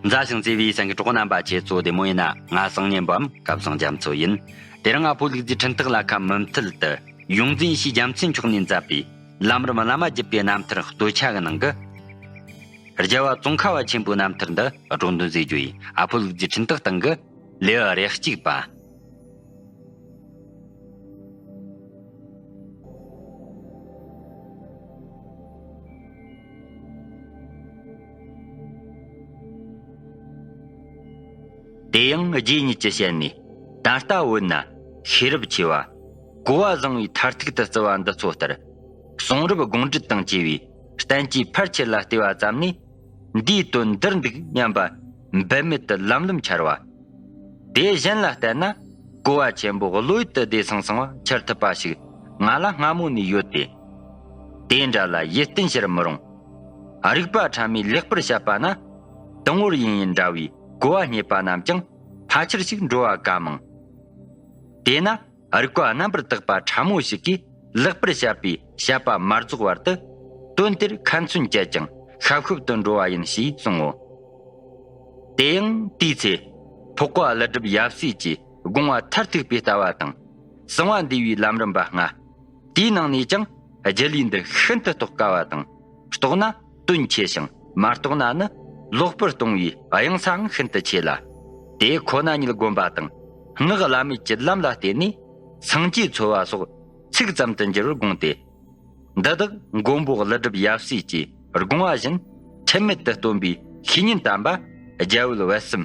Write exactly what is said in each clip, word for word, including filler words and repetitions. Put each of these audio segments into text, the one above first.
མཛའ་ཞིང་བརྩེ་བའི་སེམས་ཀྱི་གྲོགས་རྣམ་པ། ཁྱེད་ཚོ་བདེ་མོ་ཡིན་ན། ང་སང་ཉིན་པའམ་སྐལ་བཟང་རྒྱ་མཚོ་ཡིན། དེ་རིང་ང་ཕོ་ལུག་རྫི་འཕྲིན་སྟེགས་ལ་ཁ་མུ་མཐུད་དུ་ཡོངས་འཛིན་ཡེ་ཤེས་རྒྱལ་མཚན་མཆོག་ནས་མཛད་པའི་ལམ་རིམ་བླ་མ་བརྒྱུད་པའི་རྣམ་ཐར་སྟོད་ཆ་གི་ནང་གི་རྒྱལ་བ་ཙོང་ཁ་བ་ཆེན་པོའི་རྣམ་ཐར་འདི་སྒྲོག་འདོན་མཛད་རྒྱུ་ཡིན། ཨ་ཕོ་ལུག་རྫི་འཕྲིན་སྟེགས་སྟེང་གི་ལེའུ་རེ་གཅིག་པ། དེ་ཡང་རྗེ་ཉིད་ཀྱི་ཞལ་ནས། ད་ལྟ་བོད་ན་ཤེས་རབ་ཆེ་བ། གོ་བ་བཟང་བའི་མཐར་ཐུག་ཏུ་བརྩི་བ་འདི་ཚོ་ལྟར། གསུང་རབ་དགོངས་འགྲེལ་དང་བཅས་པའི་བསྟན་བཅོས་ཕལ་ཆེར་ལ་བལྟས་པ་ཙམ་ནས། འདིའི་དོན་འདིར་འདུག་སྙམ་པ་འབད་མེད་དུ་ལམ་ལམ་འཆར་བ། དེ་གཞན་ལ་བལྟས་ན། གོ་བ་ཆེན་པོ་བློ་ཡུལ་དུ་བདེ་སང་སང་བ་འཆར་ཐུབ་པ་ཞིག་ང་ལ་སྔ་མོ་ནས་ཡོད་དེ། དེ་འདྲ་ལ་ཡིད་བརྟན་བྱར་མི་རུང་། རིགས་པ་ཕྲ་མས་ལེགས་པར་བཤད་པ་ན། དང་པོར་ཡིན་ཡིན་འདྲ་བའི་གོ་བ་རྙེད་པ་རྣམས་ཀྱང་ཕལ་ཆེར་ཞིག་འགྲོ་བ་ག་མང་། དེས་ན་རིགས་པ་རྣམ་པར་དག་པ་ཕྲ་མོ་ཞིག་གིས་ལེགས་པར་བཤད་པའི་བཤད་པ་མ་རྫོགས་བར་དུ་དོན་དེར་ཁ་ཚོན་བཅད་ཀྱང་ཤབ་ཤུབ་ཏུ་འགྲོ་བ་ཡིན་ཞེས་གསུང་ངོ་། དེ་ཡང་དེའི་ཚེ་འཕགས་པ་ཀླུ་སྒྲུབ་ཡབ་སྲས་ཀྱིས་དགོངས་པ་མཐར་ཐུག་པའི་ལྟ་བ་དང་། གསང་བ་འདུས་པའི་ལམ་རིམ་པ་ལྔ། དེའི་ནང་ནས་ཀྱང་རྒྱུད་ལུས་འདི་ཤིན་ཏུ་རྟོགས་དཀའ་བ་དང་། རྟོགས་ན་དོན་ཆེ་ཞིང་མ་རྟོགས་ན་ནི་ལོག་པར་ལྟུང་བའི་གཡེང་སའང་ཤིན་ཏུ་ཆེ་ལ། དེ་ཁོ་ན་ཉིད་བསྒོམ་པ་དང་སྔགས་བླ་མེད་ཀྱི་ལམ་ལ་བརྟེན་ནས་སངས་རྒྱས་འཚོལ་བ་སོགས་ཚིག་ཙམ་དུ་འགྱུར་བར་དགོངས་ཏེ། འདི་དག་མགོན་པོ་ཀླུ་སྒྲུབ་ཡབ་སྲས་ཀྱིས་དགོངས་པ་བཞིན་འཁྲུལ་མེད་དུ་སྟོན་པའི་བཤེས་གཉེན་དམ་པ་རྒྱ་བོད་བར་གསུམ།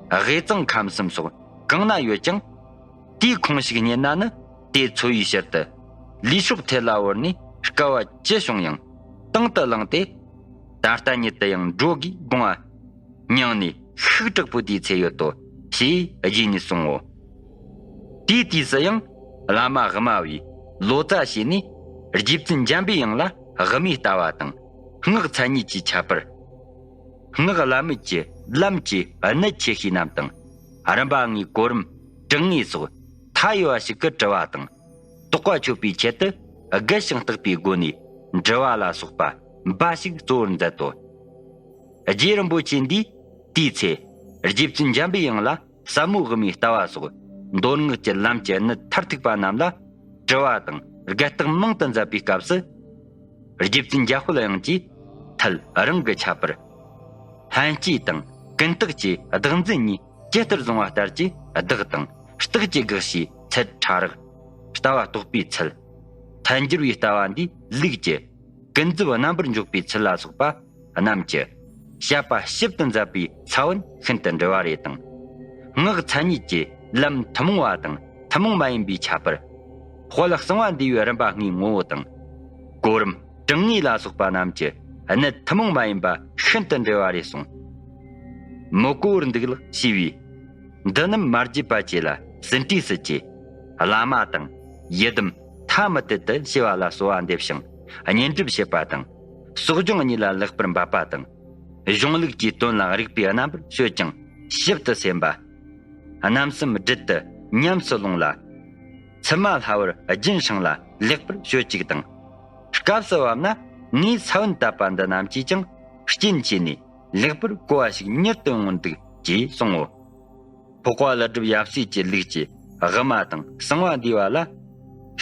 དབུས་གཙང་ཁམས་གསུམ་སོགས་གང་ན་ཡོད་ཀྱང་། དེའི་ཁོངས་ཤིག་རྙེད་ན་ནི་དེ་འཚོལ་བའི་ཕྱིར་དུ་ལུས་སྲོག་ཐལ་ལ་བོར་ནས་དཀའ་བ་ཅི་བྱུང་ཡང་དང་དུ་བླངས་ཏེ། ད་ལྟ་ཉིད་དུ་ཡང་འགྲོ་དགོས་དགོངས་པ་མྱངས་ནས་ཤུགས་དྲག་པོས་དེའི་ཚེ་ཡོད་དོ་ཞེས་རྗེ་ཉིད་གསུང་ངོ་། དེའི་དུས་སུ་ཡང་བླ་མ་དབུ་མ་བས་ལོ་ཙཱ་བྱས་ནས་རྗེ་བཙུན་འཇམ་པའི་དབྱངས་ལ་དབུ་མའི་ལྟ་བ་དང་སྔགས་མཚན་ཉིད་ཀྱི་ཁྱད་པར། སྔགས་བླ་མེད་ཀྱི་ལམ་གྱི་གནད་ཆེ་ཤོས་རྣམས་དང་། རིམ་པ་ལྔའི་གོ་རིམ་དྲུག་ལྔའི་སོགས་མཐའ་ཡས་པ་ཞིག་གི་དྲི་བ་དང་། རྟོགས་པ་ཆོད་པའི་ཆེད་དུ་རྒལ་ཞིང་བརྟག་པའི་སྒོ་ནས་དྲི་བ་ལ་སོགས་པ་འབའ་ཞིག་གཙོ་བོར་མཛད་དོ། རྗེ་རིན་པོ་ཆེ་འདིས་དེའི་ཚེ་རྗེ་བཙུན་འཇམ་པའི་དབྱངས་ལ་ཟབ་མོ་དབུ་མའི་ལྟ་བ་སོགས་མདོ་སྔགས་ཀྱི་ལམ་གྱི་གནད་མཐར་ཐུག་པ་རྣམས་ལ་དྲི་བ་དང་བརྒལ་བརྟག་མང་དུ་མཛད་པའི་སྐབས་སུ། རྗེ་བཙུན་འཇམ་དཔལ་དབྱངས་ཀྱིས་ཐལ་རང་གི་ཁྱད་པར། ལྷན་སྐྱེས་དང་ཀུན་བརྟགས་ཀྱི་བདག་འཛིན་གཉིས་ཇི་ལྟར་བཟུང་བ་ལྟར་གྱི་བདག་དང་རྟགས་ཀྱི་དགག་བྱའི་ཚད་ཕྲ་རགས། ལྟ་བ་རྟོགས་པའི་ཚུལ། ཐལ་འགྱུར་བའི་ལྟ་བ་འདིའི་ལུགས་ཀྱི་ཀུན་རྫོབ་རྣམ་པར་འཇོག་པའི་ཚུལ་ལ་སོགས་པ་རྣམས་ཀྱི་བཤད་པ་ཞིབ་ཏུ་མཛད་པའི་ས་བོན་ཤིན་ཏུ་འབྲེལ་བ་རེ་དང་། སྔགས་མཚན་ཉིད་ཀྱི་ལམ་ཐུན་མོང་བ་དང་ཐུན་མོང་མ་ཡིན་པའི་ཁྱད་པར། དཔལ་གསང་བ་འདུས་པའི་རིམ་པ་ལྔའི་ངོ་བོ་དང་། གོ་རིམ་དྲུག་ལྔའི་ལ་སོགས་པ་རྣམས་ཀྱི་གནད་ཐུན་མོང་མ་ཡིན་པ་ཤིན་ཏུ་འབྲེལ་བ་རེ་གསུངས། མི་གོ་བར་འདུག་ལགས་ཞེས་པས། འདི་རྣམས་མ་བརྗེད་པ་བཅས་ལ་ཟིན་བྲིས་སུ་བཅས། བླ་མ་དང་ཡི་དམ་ཐ་མི་དད་དུ་བྱེད་པ་ལ་གསོལ་བ་འདེབས་ཤིང་བསྙེན་སྒྲུབ་བྱེད་པ་དང་། གསོ་སྦྱོང་གཉིས་ལ་ལེགས་པར་འབད་པ་དང་། གཞུང་ལུགས་ཀྱི་དོན་ལ་རིགས་པས་རྣམ་པར་དཔྱོད་ཅིང་ཞིབ་ཏུ་སེམས་པ། རྣམ་སེམས་སྒྲིལ་དུ་ཉམས་སུ་ལོངས་ལ། ཚུལ་མ་ལྷ་བར་རྒྱུན་བསྲིངས་ལ་ལེགས་པར་དཔྱོད་ཅིག་དང་། སྐབས་སུ་བབ་ན་ངས་ས་བོན་བཏབ་པ་འདི་རྣམས་ཀྱིས་ཀྱང་རྐྱེན་བྱས་ནས་ལེགས་པར་གོ་བ་ཞིག་མྱུར་དུ་ཡོང་འདུག་ཅེས་གསུང་ངོ་། འཕགས་པ་ཀླུ་སྒྲུབ་ཡབ་སྲས་ཀྱི་ལུགས་ཀྱི་དབུ་མ་དང་གསང་བ་འདུས་པ་ལ་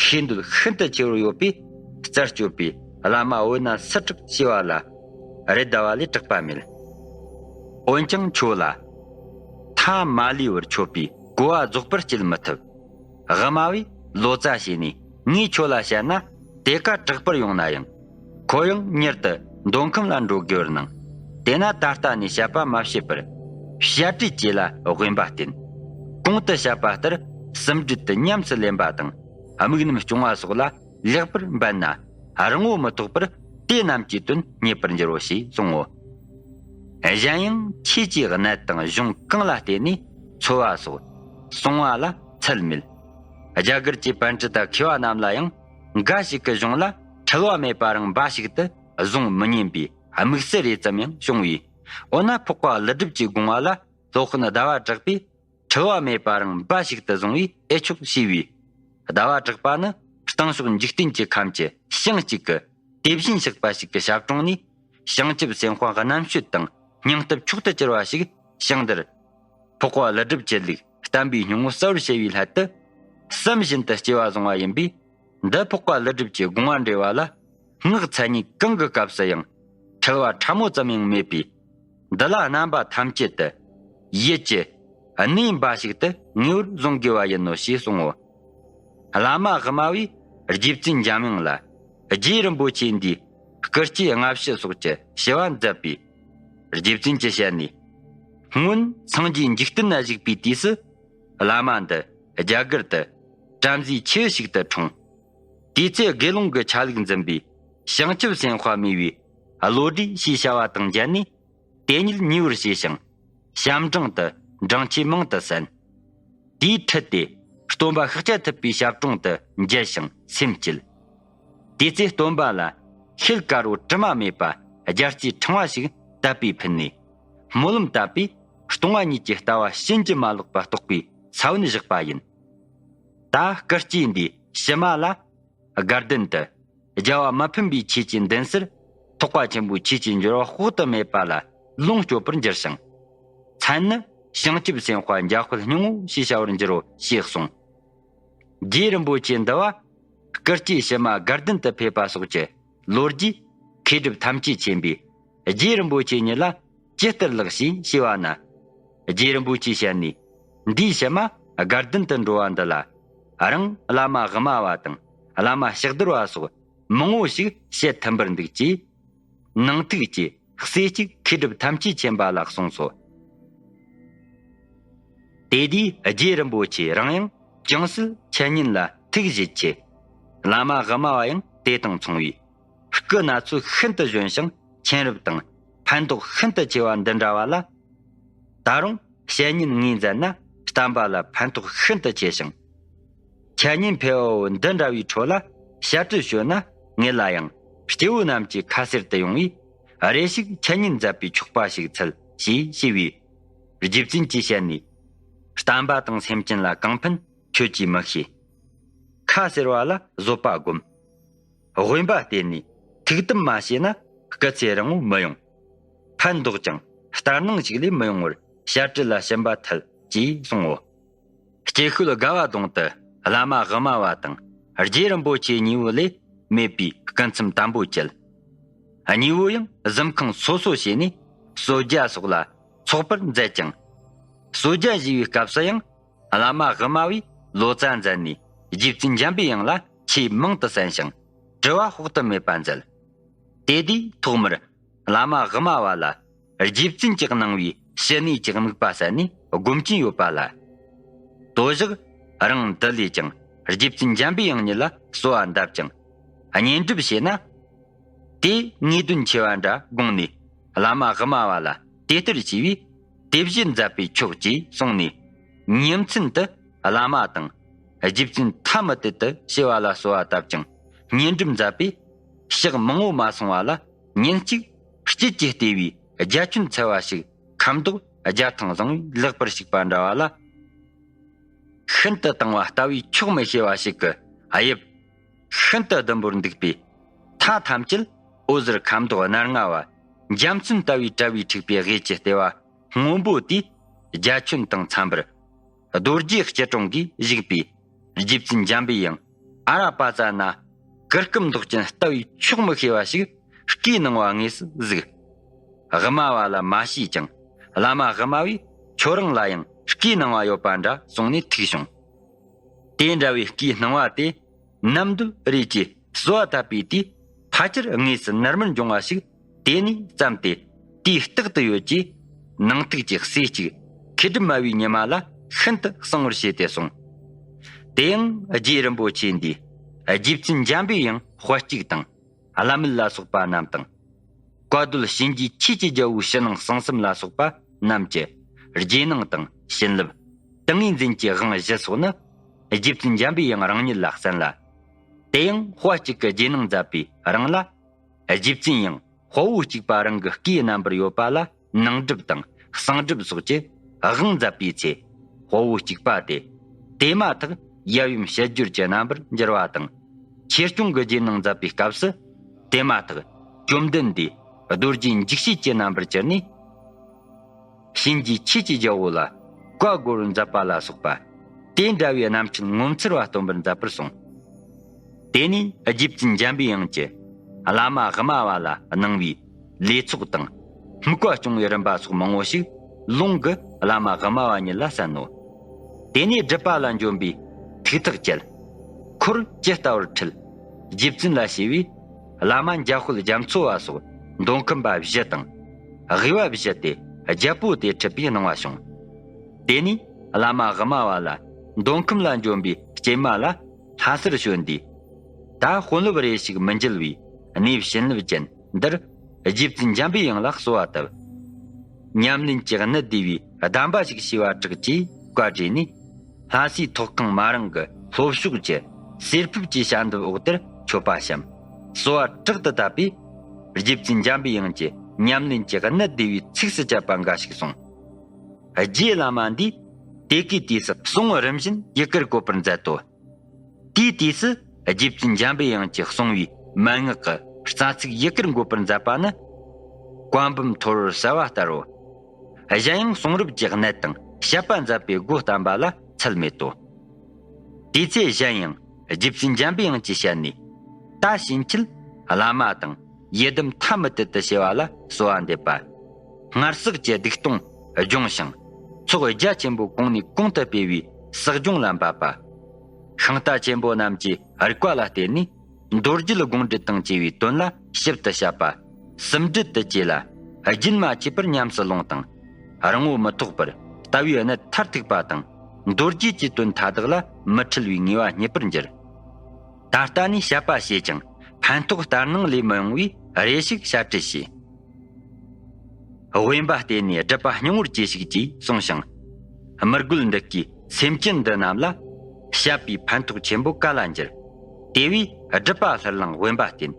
ཤེས་འདོད་ཤིན་ཏུ་ཆེ་བར་ཡོད་པས། རྩད་གཅོད་པའི་བླ་མ་བོད་ན་སུ་གྲགས་ཞེས་པ་ལ་རེ་བདའ་བ་ལས་དྲག་པ་མེད། འོན་ཀྱང་ཁྱོད་ལ་ཐ་མ་ལུས་པར་ཆོད་པའི་གོ་བ་རྫོགས་པར་སྐྱེལ་མི་ཐུབ། དབུ་མ་བས་ལོ་ཙཱ་བྱས་ནས་ངས་ཁྱོད་ལ་བཤད་ན་དེ་ཀ་དྲག་པར་ཡོང་ན་ཡང་། ཁོ་ཡང་མྱུར་དུ་མདོ་ཁམས་ལ་འགྲོ་དགོས་པར་སྣང་། དེས་ན་ད་ལྟ་ནས་བཤད་པ་མ་བྱེད་པར། བཤད་སྒྲོས་བཅས་ལ་དབེན་པ་བསྟེན། གོང་དུ་བཤད་པ་ལྟར་སུམ་སྒྲིལ་དུ་ཉམས་སུ་ལེན་པ་དང་། དམིགས་རྣམ་སྐྱོང་བ་སོགས་ལ་ལེགས་པར་འབད་ན། རིང་པོ་མི་ཐོགས་པར་དེ་རྣམས་ཀྱི་དོན་རྙེད་པར་འགྱུར་རོ་ཞེས་གསུང་ངོ་། གཞན་ཡང་ཆོས་ཀྱི་གནད་དང་གཞུང་གང་ལ་བརྟེན་ནས་འཚོལ་བ་སོགས་གསུང་བ་ལ་ཚད་མེད། རྒྱ་གར་གྱི་པཎྜི་ཏ་མཁས་པ་རྣམས་ལ་ཡང་འགའ་ཞིག་གི་གཞུང་ལ་འཁྲུལ་བ་མེད་པ་རང་འབའ་ཞིག་ཏུ་བཟུང་མི་ཉན་པའི་དམིགས་བསལ་རེ་ཙམ་ཡང་བྱུང་བས། འོ་ན་འཕགས་པ་ཀླུ་སྒྲུབ་ཀྱི་དགོངས་པ་ལ་སློབ་དཔོན་ཟླ་བ་གྲགས་པས། འཁྲུལ་བ་མེད་པ་རང་འབའ་ཞིག་ཏུ་བཟུང་བས་ཨེ་ཆོག་ཞེས་པས། ཟླ་བ་གྲགས་པ་ནི་སྟེང་ཕྱོགས་འཇིག་རྟེན་གྱི་ཁམས་ཀྱི་ཞིང་གཅིག་གི་དེ་བཞིན་གཤེགས་པ་ཞིག་གི་ཞབས་དྲུང་ནས། བྱང་ཆུབ་སེམས་དཔའ་རྣམ་དཔྱོད་དང་ སྙིང་སྟོབས་མཆོག་ཏུ་གྱུར་བ་ཞིག་ཞིང་འདིར། འཕགས་པ་ཀླུ་སྒྲུབ་ཀྱི་ལུགས་བསྟན་པའི་སྙིང་པོ་གསལ་བར་བྱ་བའི་སླད་དུ། བསམ་བཞིན་དུ་སྐྱེ་བ་བཟུང་བ་ཡིན་པས། འདི་འཕགས་པ་ཀླུ་སྒྲུབ་ཀྱི་དགོངས་པ་འགྲེལ་བ་ལ། སྔགས་མཚན་ཉིད་གང་གི་སྐབས་སུ་ཡང་འཁྲུལ་བ་ཕྲ་མོ་ཙམ་ཡང་མེད་པས། འདི་ལ་རྣམ་པ་ཐམས་ཅད་དུ་ཡིད་ཀྱི་གནས་འབའ་ཞིག་ཏུ་ངེས་པར་བཟུང་དགོས་པ་ཡིན་ནོ་ཞེས་གསུངས་ངོ་། བླ་མ་དབུ་མ་བས་རྗེ་བཙུན་འཇམ་དབྱངས་ལ་རྗེ་རིན་པོ་ཆེ་འདིའི་སྐུ་སྐྱེ་སྔ་ཕྱི་སོགས་ཀྱི་ཞུ་བ་མཛད་པས། རྗེ་བཙུན་གྱི་ཞལ་ནས། སྔོན་སངས་རྒྱས་འཇིག་རྟེན་ན་བཞུགས་པའི་དུས་སུ། བླ་མ་འདི་རྒྱ་གར་དུ་བྲམ་ཟེ་ཆེ་ཞིག་ཏུ་འཁྲུངས། དེ་ཚེ་དགེ་སློང་གི་ཆ་ལུགས་འཛིན་པའི་བྱང་ཆུབ་སེམས་དཔའ་མོས་པའི་བློ་གྲོས་ཞེས་བྱ་བ་དང་མཇལ་ནས། དེ་ཉིད་ཉེ་བར་བྱས་ཤིང་། ཞབས་འབྲིང་དུ་འབྲིང་ཆོས་མང་དུ་གསན། དེའི་ཁྲིད་དེ་སྟོན་པ་ཤཱཀྱ་ཐུབ་པའི་ཞབས་དྲུང་དུ་མཇལ་ཞིང་སེམས་བསྐྱེད། དེ་ཚེ་སྟོན་པ་ལ་ཤེལ་དཀར་པོ་དྲི་མ་མེད་པ་རྒྱ་རྩིས་ཕྲེང་བ་ཞིག་དད་པས་ཕུལ་ནས། སྨོན་ལམ་བཏབ་པས་སྟོང་བ་ཉིད་ཀྱི་ལྟ་བ་ཕྱིན་ཅི་མ་ལོག་པ་རྟོགས་པའི་ས་བོན་བཞག་པ་ཡིན། ད་སྐུ་སྐྱེ་འདིའི་ཕྱི་མ་ལ། དགའ་ལྡན་དུ་རྒྱལ་བ་མི་ཕམ་པའི་ཆོས་ཀྱི་མདུན་སར་ཐེག་པ་ཆེན་པོའི་ཆོས་ཀྱི་འབྱོར་བ་དཔག་ཏུ་མེད་པ་ལ་ལོངས་སྤྱོད་པར་འགྱུར་ཞིང་། མཚན་ནི་བྱང་ཆུབ་སེམས་དཔའ་འཇམ་དཔལ་སྙིང་པོ་ཞེས་བྱ་བར་འགྱུར་རོ་ཞེས་གསུངས། རྗེ་རིན་པོ་ཆེ་འདི་བ་སྐུ་སྐྱེ་ཕྱི་མ་དགའ་ལྡན་དུ་ཕེབས་པ་སོགས་ཀྱི་ལོ་རྒྱུས་མཁས་གྲུབ་ཐམས་ཅད་མཁྱེན་པས། རྗེ་རིན་པོ་ཆེ་ཉིད་ལ་ཇི་ལྟར་ལགས་ཞེས་ཞུས་པ་ན། རྗེ་རིན་པོ་ཆེའི་ཞལ་ནས། འདིའི་ཕྱི་མ་དགའ་ལྡན་དུ་འགྲོ་བ་འདི་ལ། རང་བླ་མ་དབུ་མ་པ་དང་བླ་མ་ཕྱག་རྡོར་བ་སོགས་མང་བོ་ཞིག་བཤད་ཐུབ་པར་འདུག་ཅེས། ནང་ཐུགས་ཀྱི་སྲས་གཅིག་མཁས་གྲུབ་ཐམས་ཅད་མཁྱེན་པ་ལ་གསུངས་སོ། དེ་དུས་རྗེ་རིན་པོ་ཆེ་རང་ཡང་ཅུང་ཟད་འཆད་ཉན་ལ་ཐུགས་བཞེད་ཆེ། བླ་མ་དབུ་མ་པ་ཡང་དེ་དང་མཚུངས་པས། སྐུ་ན་ཚོད་ཤིན་ཏུ་གཞོན་ཞིང་མཁྱེན་རབ་དང་ཕན་ཐོགས་ཤིན་ཏུ་ཆེ་བ་འདི་འདྲ་བ་ལ། ད་རུང་བཤད་ཉན་ངོས་འཛིན་ན་བསྟན་པ་ལ་ཕན་ཐོགས་ཤིན་ཏུ་ཆེ་ཞིང་། འཆད་ཉན་ཕལ་བ་འདི་འདྲ་བའི་ཁྲོད་ལ་ཞབས་ཁྲིད་ཞུས་ན་ངེད་ལ་ཡང་སྐྱེ་བོ་རྣམས་ཀྱི་ཁ་གསེར་དུ་ཡོང་བས། རེ་ཞིག་འཆད་ཉན་མཛད་པའི་ཆོག་པ་ཞིག་འཚལ་ཞེས་ཞུས་པས། རྗེ་བཙུན་གྱི་ཞལ་ནས། བསྟན་པ་དང་སེམས་ཅན་ལ་གང་ཕན་ཁྱོད་ཀྱིས་མི་ཤེས། ཁ་ཟེར་བ་ལ་བཟོད་པ་སྒོམ། དབེན་པ་བསྟེན་ནས་ཐུགས་དམ་མ་བྱས་ན་སྐུ་ཚེ་རིང་བོ་མི་ཡོང་། ཕན་འདོགས་ཀྱང་ལྟར་སྣང་ཞིག་ལས་མི་ཡོང་བར་བཤད་ཁྲིད་ལ་ཞུམ་པ་ཐལ་ཅེས་གསུངས་འོ། སྐྱེ་ཤུལ་དགའ་བ་གདོང་དུ་བླ་མ་དབུ་མ་པ་དང་རྗེ་རིན་པོ་ཆེ་གཉིས་པོ་ལས་མེད་པའི་སྐུ་མཚམས་དམ་པོ་བཅད། གཉིས་པོ་ཡང་གཟིམ་ཁང་སོ་སོ་བྱས་ནས་གསོལ་ཇ་སོགས་ལ་ཚོགས་པར་མཛད་ཅིང་། གསོལ་ཇ་བཞེས་པའི་སྐབས་སུ་ཡང་། བླ་མ་དབུ་མ་པས་ལོ་ཙཱ་མཛད་ནས་རྗེ་བཙུན་འཇམ་པའི་དབྱངས་ལ་ཆོས་མང་དུ་གསན་ཞིང་དྲི་བ་དཔག་ཏུ་མེད་པ་མཛད། དེ་དུས་ཐོག་མར་བླ་མ་དབུ་མ་པ་ལ་རྗེ་བཙུན་གྱིས་གནང་བའི་ཞི་གནས་ཀྱི་དམིགས་པ་གསན་ནས་སྒོམ་གྱིན་ཡོད་པ་ལ། དོ་བཞག་རང་འདི་ལས་ཀྱང་རྗེ་བཙུན་འཇམ་པའི་དབྱངས་ཉིད་ལ་གསོལ་བ་འདེབས་ཀྱང་བསྙེན་སྒྲུབ་བྱས་ན། དེ་ངེས་དོན་ཆེ་བ་འདྲ་དགོངས་ནས་བླ་མ་དབུ་མ་པ་ལ་དེ་ལྟར་བྱས་པས་དེ་བཞིན་མཛད་པས་ཆོག་ཅེས་གསུངས་ནས། ཉིན་མཚན་དུ་བླ་མ་དང་རྗེ་བཙུན་ཐ་མི་དད་དུ་བྱེ་བ་ལ་གསོལ་བ་བཏབ་ཅིང་བསྙེན་སྒྲུབ་མཛད་པས། ཞག་མང་བོ་མ་སོང་བ་ལ་ཉིན་གཅིག་དཀྱིལ་གྱི་ལྟེ་བའི་རྒྱ་ཁྱོན་ཚ་བ་ཞིག་ཁ་མདོག་རྒྱ་ཐང་བཟང་བས་ལེགས་པར་ཞིག་པ་འདྲ་བ་ལ། ཤིན་ཏུ་དྭངས་བ་ལྟ་བས་ཆོག་མི་ཤེས་པ་ཞིག་གི་དབྱིབས། ཤིན་ཏུ་ཟླུམ་པོར་འདུག་པས། མཐའ་ཐམས་ཅད་འོད་ཟེར་ཁ་མདོག་སྣར་ལྔ་བ། འཇའ་ཚོན་ལྟ་བུའི་དྲ་བས་འཁྲིགས་པའི་དབུས་ཀྱི་ལྟེ་བ་སྔོན་པོ་དེའི་རྒྱ་ཁྱོན་དང་འཚམ་པར། རྡོ་རྗེ་སྐྱིལ་ཀྲུང་གིས་བཞུགས་པའི་རྗེ་བཙུན་འཇམ་པའི་དབྱངས་ཨ་ར་པ་ཙ་ན་གུར་གུམ་མདོག་ཅན་ལྟ་བས་ཆོག་མི་ཤེས་པ་ཞིག་སྐུའི་སྣང་བ་དངོས་སུ་གཟིགས། དབུ་མ་པ་ལ་མ་ཤེས་ཀྱང་བླ་མ་དབུ་མ་པས་ཁྱོད་རང་ལ་ཡང་སྐུའི་སྣང་བ་ཡོད་པ་འདྲ་གསུངས་ནས་ཐུགས་བྱུང་། དེ་འདྲ་བའི་སྐུའི་སྣང་བ་དེ་ནམ་དུ་རེད་ཅེས་གསོལ་བ་བཏབ་པའི་དུས་ཕལ་ཆེར་དངོས་སུ་ནར་མར་འབྱུང་བ་ཞིག་དེ་ནས་བརྩམས་ཏེ་དུས་རྟག་ཏུ་ཡོད་ཅེས་ནང་ཐུགས་ཀྱི་སྲས་གཅིག་མཁས་གྲུབ་སྨྲ་བའི་ཉི་མ་ལ་ཤིན་ཏུ་གསང་བར་བྱས་ཏེ་གསུངས། དེ་ཡང་རྗེ་རིན་པོ་ཆེ་འདིས་རྗེ་བཙུན་འཇམ་པའི་དབྱངས་དཔལ་གཅིག་དང་། བླ་མེད་ལ་སོགས་པ་རྣམས་དང་། བཀའ་སྡོད་གཤིན་རྗེ་ཆོས་ཀྱི་རྒྱལ་པོའི་ཕྱི་ནང་གསང་གསུམ་ལ་སོགས་པ་རྣམས་ཀྱི་རྗེས་གནང་དང་བྱིན་རླབས། ཏིང་ངེ་འཛིན་གྱི་དབང་བཞི་སོགས་ནི་རྗེ་བཙུན་འཇམ་པའི་དབྱངས་རང་ཉིད་ལ་གསན་ལ། དེ་ཡང་དཔལ་གཅིག་གི་རྗེས་གནང་མཛད་པའི་རིང་ལ། རྗེ་བཙུན་ཡང་དཔའ་བོ་གཅིག་པ་རང་གི་སྐུའི་རྣམ་པར་ཡོད་པ་ལ། ནང་སྒྲུབ་དང་གསང་སྒྲུབ་སོགས་ཀྱི་དབང་མཛད་པའི་ཚེ། དཔའ་བོ་གཅིག་པ་དེ་དེ་མ་ཐག་ཡབ་ཡུམ་ཕྱི་བསྒྱུར་གྱི་རྣམ་པར་འགྱུར་བ་དང་། ཆོས་སྐྱོང་གི་རྗེས་གནང་མཛད་པའི་སྐབས་སུ། དེ་མ་ཐག་བཅོམ་ལྡན་འདས་རྡོ་རྗེ་འཇིགས་བྱེད་ཀྱི་རྣམ་པར་གྱུར་ནས། གཤིན་རྗེའི་ཆོས་ཀྱི་རྒྱལ་པོ་ལ་བཀའ་བསྒོ་བར་མཛད་པ་ལ་སོགས་པ། དེ་འདྲ་བའི་རྣམ་འཕྲུལ་ངོ་མཚར་བ་སྟོན་པར་མཛད་པར་གསུངས། དེ་ནས་རྗེ་བཙུན་འཇམ་པའི་དབྱངས་ཀྱིས་བླ་མ་དབུ་མ་པ་ལ་གནང་བའི་ལས་ཚོགས་དང་། དམིགས་པ་སྐྱོང་བའི་རིམ་པ་སོགས་མང་བོ་ཞིག་ལུང་གིས་བླ་མ་དབུ་མ་པ་ཉིད་ལ་གསན་ནོ། དེ་ནས་སྒྲུབ་པ་ལ་འབྱོན་པའི་ཐུགས་ཐག་བཅད། འཁོར་ཇི་ལྟ་བར་ཁྲིད། རྗེ་བཙུན་ལ་ཞེས་པས། བླ་མ་འཇམ་དཔལ་རྒྱ་མཚོ་བ་སོགས་མདོ་ཁམས་པ་བཞི་དང་། དབུས་པ་བཞི་སྟེ་རྒྱལ་པོ་སྟེ་ཁྲིད་པའི་གནང་བ་བྱུང་། དེ་ནས་བླ་མ་དབུ་མ་པ་ལ་མདོ་ཁམས་ལ་འབྱོན་པའི་སྐྱེལ་མ་ལ་ལྷ་སར་བྱོན་དུས། ད་དཔོན་སློབ་རེ་ཞིག་མི་འགྱུར་བས་གནས་བྱིན་རླབས་ཅན་འདིར་རྗེ་བཙུན་འཇམ་པའི་དབྱངས་ལ་གསོལ་བ་བཏབ། ཉམས་ལེན་གྱི་གནད་བདེ་བའི་གདམས་པ་ཞིག་ཤེས་པར་གྲགས་ཅེས་བཀའ་བྲིས་ནས། ལྷ་སའི་ཐོག་ཁང་མ་རང་གི་ལྷོ་ཕྱོགས་ཀྱི་གསེར་ཕུབ་ཀྱི་ཞལ་འདེབས་འོག་དེར་མཆོད་པ་བཤམས། གསོལ་བ་དྲག་ཏུ་བཏབ་པས། རྗེ་བཙུན་འཇམ་པའི་དབྱངས་ཀྱིས་ཉམས་ལེན་གྱི་གནད་བདེ་བའི་ཚིགས་སུ་བཅད་པ་འགའ་ཞིག་གསུངས། རྗེ་བླ་མ་འདིས་དེ་གའི་དུས་སུ་གསུང་རིམ་བཞིན་ཡི་གེར་བཀོད་པར་མཛད་དོ། དེའི་དུས་སུ་རྗེ་བཙུན་འཇམ་པའི་དབྱངས་ཀྱིས་གསུང་བའི་མན་ངག་གི་རྩ་ཚིག་ཡི་གེར་འགོད་པར་མཛད་པ་ནི། བཀའ་འབུམ་ཐོར་བུར་གསལ་བ་ལྟར་རོ། གཞན་ཡང་གསུང་རབ་ཀྱི་གནད་དང་བཤད་པ་མཛད་པའི་སྒོ་བསྟན་པ་ལ་ཚད་མེད་དོ། དེ་ཚེ་གཞན་ཡང་རྗེ་བཙུན་འཇམ་པའི་དབྱངས་ཀྱི་ཞལ་ནས། ད་ཕྱིན་ཆད་བླ་མ་དང་ཡི་དམ་ཐ་མི་དད་དུ་བྱེད་པ་ལ་གསོལ་བ་འདེབས་པ། སྔར་བསགས་ཀྱི་སྡིག་ལྟུང་སྦྱོང་ཞིང་། ཚོགས་རྒྱ་ཆེན་པོ་གོང་ནས་གོང་དུ་སྤེལ་བའི་བསགས་སྦྱོང་ལ་འབབ་པ། ཤིང་རྟ་ཆེན་པོ་རྣམས་ཀྱི་རིགས་པ་ལ་བརྟེན་ནས་མདོ་རྒྱུད་དགོངས་འགྲེལ་དང་བཅས་པའི་དོན་ལ་ཞིབ་ཏུ་བཤད་པ། ཟུང་འབྲེལ་དུ་བྱས་ལ་རྒྱུན་མ་ཆད་པར་ཉམས་སུ་ལོངས་དང་། རིང་པོ་མི་ཐོགས་པར་ལྟ་བའི་གནད་མཐར་ཐུག་པ་དང་། མདོ་རྒྱུད་ཀྱི་དོན་མཐའ་དག་ལ་མི་འཁྲུལ་བའི་ངེས་པ་རྙེད་པར་འགྱུར། ད་ལྟ་ནས་བཤད་པ་བྱས་ཀྱང་ཕན་ཐོགས་ལྟར་སྣང་ལས་མི་ཡོང་བས་རེ་ཞིག་བཤད་རེ་བྱས། དབེན་པ་བསྟེན་ནས་སྒྲུབ་པ་སྙིང་པོར་གྱིས་ཤིག་ཅེས་གསུངས་ཤིང་། དམུ་རྒོད་འདི་གའི་སེམས་ཅན་འདི་རྣམས་ལ་བཤད་པའི་ཕན་ཐོགས་ཆེན་པོ་ག་ལ་འགྱུར། དེ་བས་སྒྲུབ་པ་ལྷུར་བླངས་དབེན་པ་བསྟེན།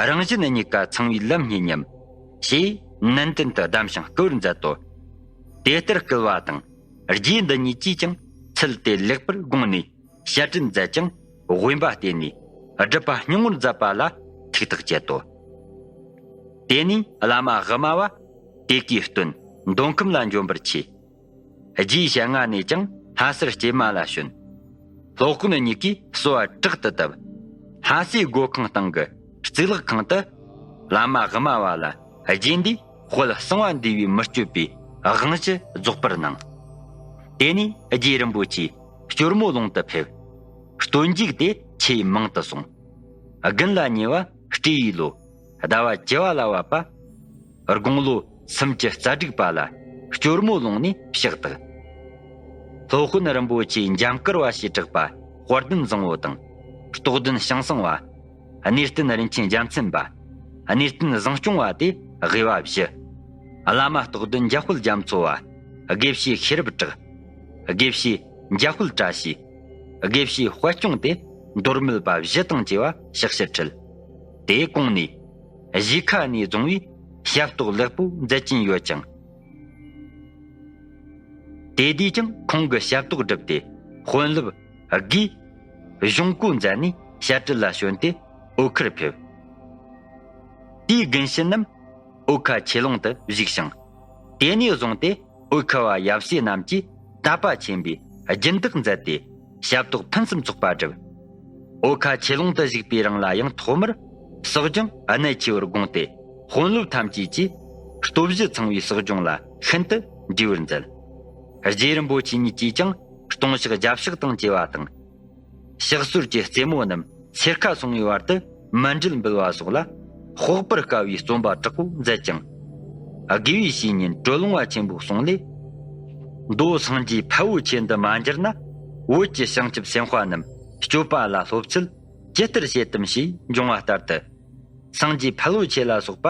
རང་གཞན་གཉིས་ཀ་ཚང་བའི་ལམ་སྙེད་སྙམ། ཞེས་ནན་ཏན་དུ་གདམས་ཤིང་བསྐུལ་བར་མཛད་དོ། དེ་ལྟར་བསྐུལ་བ་དང་རྗེ་འདི་ཉིད་ཀྱིས་ཀྱང་ཚུལ་དེ་ལེགས་པར་དགོངས་ནས། ཞལ་བྲན་མཛད་ཅིང་དབེན་པ་བསྟེན་ནས་སྒྲུབ་པ་སྙིང་པོར་མཛད་པ་ལ་ཐུགས་ཐག་བཅད་དོ། དེ་ནས་བླ་མ་དབུ་མ་པ་དེ་གའི་སྟོན་མདོ་ཁམས་ལ་འབྱོན་པར་བྱས། རྗེའི་ཞལ་སྔ་ནས་ཀྱང་ལྷ་སར་སྐྱེལ་མ་ལ་བྱོན། སློབ་དཔོན་གཉིས་ཀས་གསོལ་བ་དྲག་ཏུ་བཏབ། ལྷ་སའི་སྒོ་ཁང་སྟེང་གི་གཙུག་ལག་ཁང་དུ་བླ་མ་དབུ་མ་པ་ལ་རྗེ་འདིས་དཔལ་གསང་བ་འདུས་པའི་མི་བསྐྱོད་པའི་དབང་བཞི་རྫོགས་པར་གནང་། དེ་ནས་རྗེ་རིན་པོ་ཆེ་སྐྱོར་མོ་ལུང་དུ་ཕེབས། སྟོན་མཇུག་དེ་ཆེས་མང་དུ་སོང་། དགུན་ལ་ཉེ་བ་སྤྲེའུའི་ལོ། ཟླ་བ་བཅུ་བ་ལ་བབ་པ། དགུང་ལོ་སུམ་ཅུ་རྩ་དྲུག་པ་ལ་སྐྱོར་མོ་ལུང་ནས་ཕྱག་བཏབ། སློབ་དཔོན་རིན་པོ་ཆེ་འཇམ་དཀར་བ་ཞེས་གྲགས་པ་དཔལ་ལྡན་བཟང་པོ་དང་། རྟོགས་ལྡན་ཞང་བསང་བ། གནས་བརྟན་རིན་ཆེན་རྒྱལ་མཚན་པ། གནས་བརྟན་བཟང་སྐྱོང་བ་སྟེ་དབུས་པ་བཞི། བླ་མ་རྟོགས་ལྡན་འཇམ་དཔལ་རྒྱ་མཚོ་བ། དགེ་བཤེས་ཤེས་རབ་གྲགས། དགེ་བཤེས་འཇམ་དཔལ་བཀྲ་ཤིས། དགེ་བཤེས་དཔལ་སྐྱོང་སྟེ་མདོ་སྨད་པ་བཞི་དང་བཅས་པ་ཕྱག་ཕྱིར་ཁྲིད། དེའི་གོང་ནས་གཞིས་ཁ་ནས་བརྫངས་པའི་ཞབས་ཏོག་ལེགས་པོ་མཛད་ཀྱིན་ཡོད་ཅིང་། དེ་དུས་ཀྱང་ཁོང་གི་ཞབས་ཏོག་བསྒྲུབས་ཏེ་དཔོན་སློབ་དགུས་གཞུང་བཀོད་མཛད་ནས་བཤད་གྲྭ་ལ་བྱོན་ཏེ་བོད་ཁར་ཕེབས། དེའི་དགུན་ཕྱི་རྣམས་བོད་ཁ་ཆོས་ལུང་དུ་བཞུགས་ཤིང་། དེ་ནས་བཟུང་སྟེ་བོད་ཁ་བ་ཡབ་སྲས་རྣམས་ཀྱིས་དད་པ་ཆེན་པོས་སྦྱིན་བདག་མཛད་དེ་ཞབས་ཏོག་ཕུན་སུམ་ཚོགས་པ་བསྒྲུབས། བོད་ཁ་ཆོས་ལུང་དུ་བཞུགས་པའི་རིང་ལ་ཡང་ཐོག་མར་བསགས་སྦྱོང་གནད་ཆེ་བར་དགོངས་ཏེ་དཔོན་སློབ་ཐམས་ཅད་ཀྱིས་སྟོབས་བཞི་ཚང་བའི་བསགས་སྦྱོང་ལ་ཤིན་ཏུ་འདྲིས་པར་མཛད། རྗེ་རིན་པོ་ཆེ་ཉིད་ཀྱིས་ཀྱང་ལྟུང་བཤགས་བརྒྱ་བཤགས་དང་བཅས་པ་དང་། ཕྱག་སོར་གྱི་རྩེ་མོ་རྣམས་སེར་ཁ་སོང་བའི་བར་དུ་མཎྜལ་འབུལ་བ་སོགས་ལ་དཔོག་པར་དཀའ་བའི་རྩོམ་པ་དྲག་པོ་མཛད་ཅིང་། དགེ་བའི་བཤེས་གཉེན་གྲོལ་ལོང་བ་ཆེན་པོའི་གསུང་ལས། མདོ་སངས་རྒྱས་ཕལ་པོ་ཆེ་འདི་མ་འགྱུར་ན། བོད་ཀྱི་བྱང་ཆུབ་སེམས་དཔའ་རྣམས་སྤྱོད་པ་ལ་སློབ་ཚུལ་ཇི་ལྟར་བྱེད་དམ་ཞེས་འབྱུང་བ་ལྟར་དུ། སངས་རྒྱས་ཕལ་པོ་ཆེ་ལ་སོགས་པ་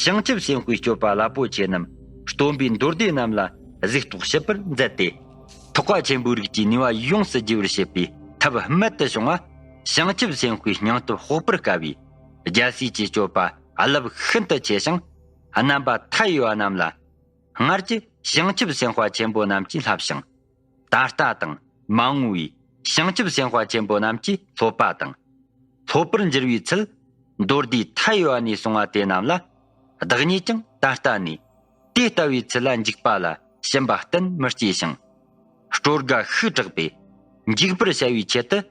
བྱང་ཆུབ་སེམས་དཔའི་སྤྱོད་པ་རླབས་པོ་ཆེ་རྣམས་སྟོན་པའི་མདོ་སྡེ་རྣམས་ལ་གཟིགས་རྟོག་ཞིབ་པར་མཛད་དེ། ཐེག་པ་ཆེན་པོའི་རིགས་ཀྱི་ནུས་པ་ཡོངས་སུ་རྒྱས་པར་བྱེད་པའི་ཐབས་རྨད་དུ་བྱུང་བ། བྱང་ཆུབ་སེམས་དཔའི་སྙིང་སྟོབས་དཔོག་པར་དཀའ་བའི་རྒྱལ་སྲས་ཀྱི་སྤྱོད་པ་རླབས་ཤིན་ཏུ་ཆེ་ཞིང་། རྣམ་པ་མཐའ་ཡས་པ་རྣམས་ལ་སྔར་གྱི་བྱང་ཆུབ་སེམས་དཔའ་ཆེན་པོ་རྣམས་ཀྱིས་བསླབས་ཤིང་། ད་ལྟ་དང་མ་འོངས་པའི་བྱང་ཆུབ་སེམས་དཔའ་ཆེན་པོ་རྣམས་ཀྱིས་སློབ་པ་དང་། སློབ་པར་འགྱུར་བའི་ཚུལ། མདོ་སྡེ་མཐའ་ཡས་པ་ནས་གསུངས་པ་དེ་རྣམས་ལ། བདག་ཉིད་ཀྱང་ད་ལྟ་ནས་ དེ་ལྟ་བུའི་ཚུལ་ལ་འཇིགས་པ་ལ་ཞེན་པ་གཏན་མི་སྐྱེ་ཞིང་། སྤྲོ་དགའ་ཤུགས་དྲག་པས་འཇིགས་པར་བྱ་བའི་ཆེད་དུ།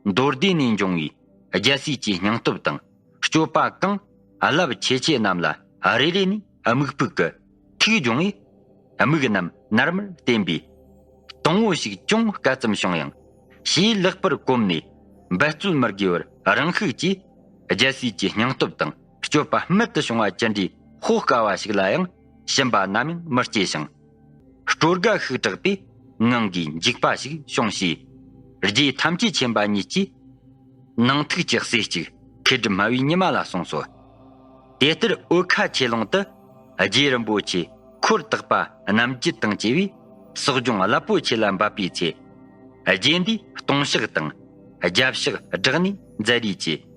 མདོ་སྡེ་ནས་འབྱུང་བའི་རྒྱལ་སྲས་ཀྱི་སྙིང་སྟོབས་དང་སྤྱོད་པ་གང་རླབས་ཆེ་ཆེ་རྣམས་ལ་རེ་རེ་ནས་དམིགས་ཕུག་གི་ཐུགས་སྦྱོང་བས། དམིགས་རྣམས་ནར་མར་བསྟན་པས། དང་བོ་ཞིག་ཅུང་དཀའ་ཙམ་བྱུང་ཡང་། ཞེས་ལེགས་པར་གོམས་ནས་འབད་རྩོལ་མི་དགོས་པར་རང་ཤུགས་ཀྱིས། རྒྱལ་སྲས་ཀྱི་སྙིང་སྟོབས་དང་སྤྱོད་པ་རྨད་དུ་བྱུང་བ་ཅི་འདྲའི་དཔོག་དཀའ་བ་ཞིག་ལ་ཡང་ཞེན་པ་ནམ་ཡང་མི་སྐྱེ་ཞིང་། སྤྲོ་དགའ་ཤུགས་དྲག་པས་ངང་གིས་འཇིགས་པ་ཞིག་བྱུང་ཞེས། རྗེ་ཐམས་ཅད་མཁྱེན་པ་ཉིད་ཀྱིས། ནང་ཐུགས་ཀྱི་སྲས་གཅིག་མཁས་གྲུབ་སྨྲ་བའི་ཉི་མ་ལ་གསུངས་སོ། དེ་ལྟར་འོལ་ཁ་ཆོས་ལུང་དུ་རྗེ་རིན་པོ་ཆེ་འཁོར་དག་པ་རྣམས་རྒྱུད་དང་བཅས་པའི་གསོ་སྦྱོང་རླབས་པོ་ཆེ་ལ་འབབ་པའི་ཚེ། རྗེ་འདིས་ལྟུང་བཤགས་དང་རྒྱབ་བཤགས་བསྒྲགས་ནས་མཛད་རེས་ཀྱིས།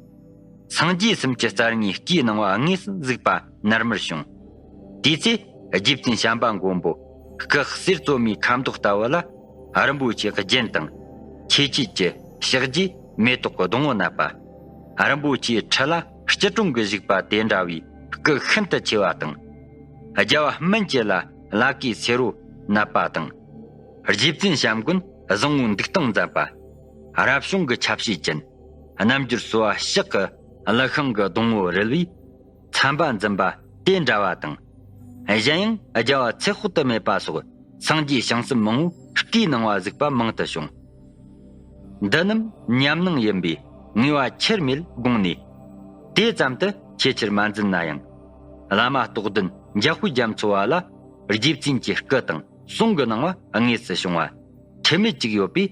སངས་རྒྱས་གསུམ་གྱི་རྩ་བརྙེས་སྐུའི་སྣང་བ་དངོས་སུ་གཟིགས་པ་ནར་མར་བྱུང་། དེའི་ཚེ་རྗེ་བཙུན་བྱམས་པ་མགོན་པོ་སྐུ་གསེར་བཙོ་མའི་ཁ་མདོག་ལྟ་བུ་ལ། རིན་པོ་ཆེའི་རྒྱན་དང་། ཆེ་ཆེ་གི་ཕྱག་རྒྱའི་མེ་ཏོག་གི་སྡོང་བོ་བསྣམས་པ། རིན་པོ་ཆེའི་ཁྲི་ལ་སྐྱིལ་ཀྲུང་གིས་བཞུགས་པ་དེ་འདྲ་བའི་སྐུ་ཤིན་ཏུ་ཆེ་བ་དང་། རྒྱལ་བ་སྨན་གྱི་བླ་བླ་གོས་སེར་པོ་བསྣམས་པ་དང་། རྗེ་བཙུན་བྱམས་མགོན་བཟང་པོའི་འདུག་སྟངས་མཛད་པ། རབ་བྱུང་གི་ཆ་བྱད་ཅན། རྣམ་འགྱུར་གསོ་བ་ཕྱག་གི་ཀླུ་ཤིང་གི་སྡོང་བོ་རིལ་བུའི། ཚན་པ་འཛིན་པ་དེ་འདྲ་བ་དང་། གཞན་ཡང་རྒྱལ་བ་ཚེ་དཔག་ཏུ་མེད་པ་སོགས་སངས་རྒྱས་བྱང་སེམས་མང་པོའི་སྐུའི་སྣང་བ་གཟིགས་པ་མང་དུ་བྱུང་། འདི་རྣམས་ཉམས་སྣང་ཡིན་པས་ངེས་པ་ཁྱེར་མེད་དགོངས་ནས། དེ་ཙམ་དུ་ཆེས་ཆེར་མ་འཛིན་ན་ཡང་། བླ་མ་རྟོགས་ལྡན་འཇམ་དཔལ་རྒྱ་མཚོ་བ་ལ་རྗེ་བཙུན་གྱི་སྐུ་དང་གསུང་གི་སྣང་བ་དངོས་སུ་བྱུང་བ་ཁྲེལ་མེད་ཅིག་ཡོད་པས།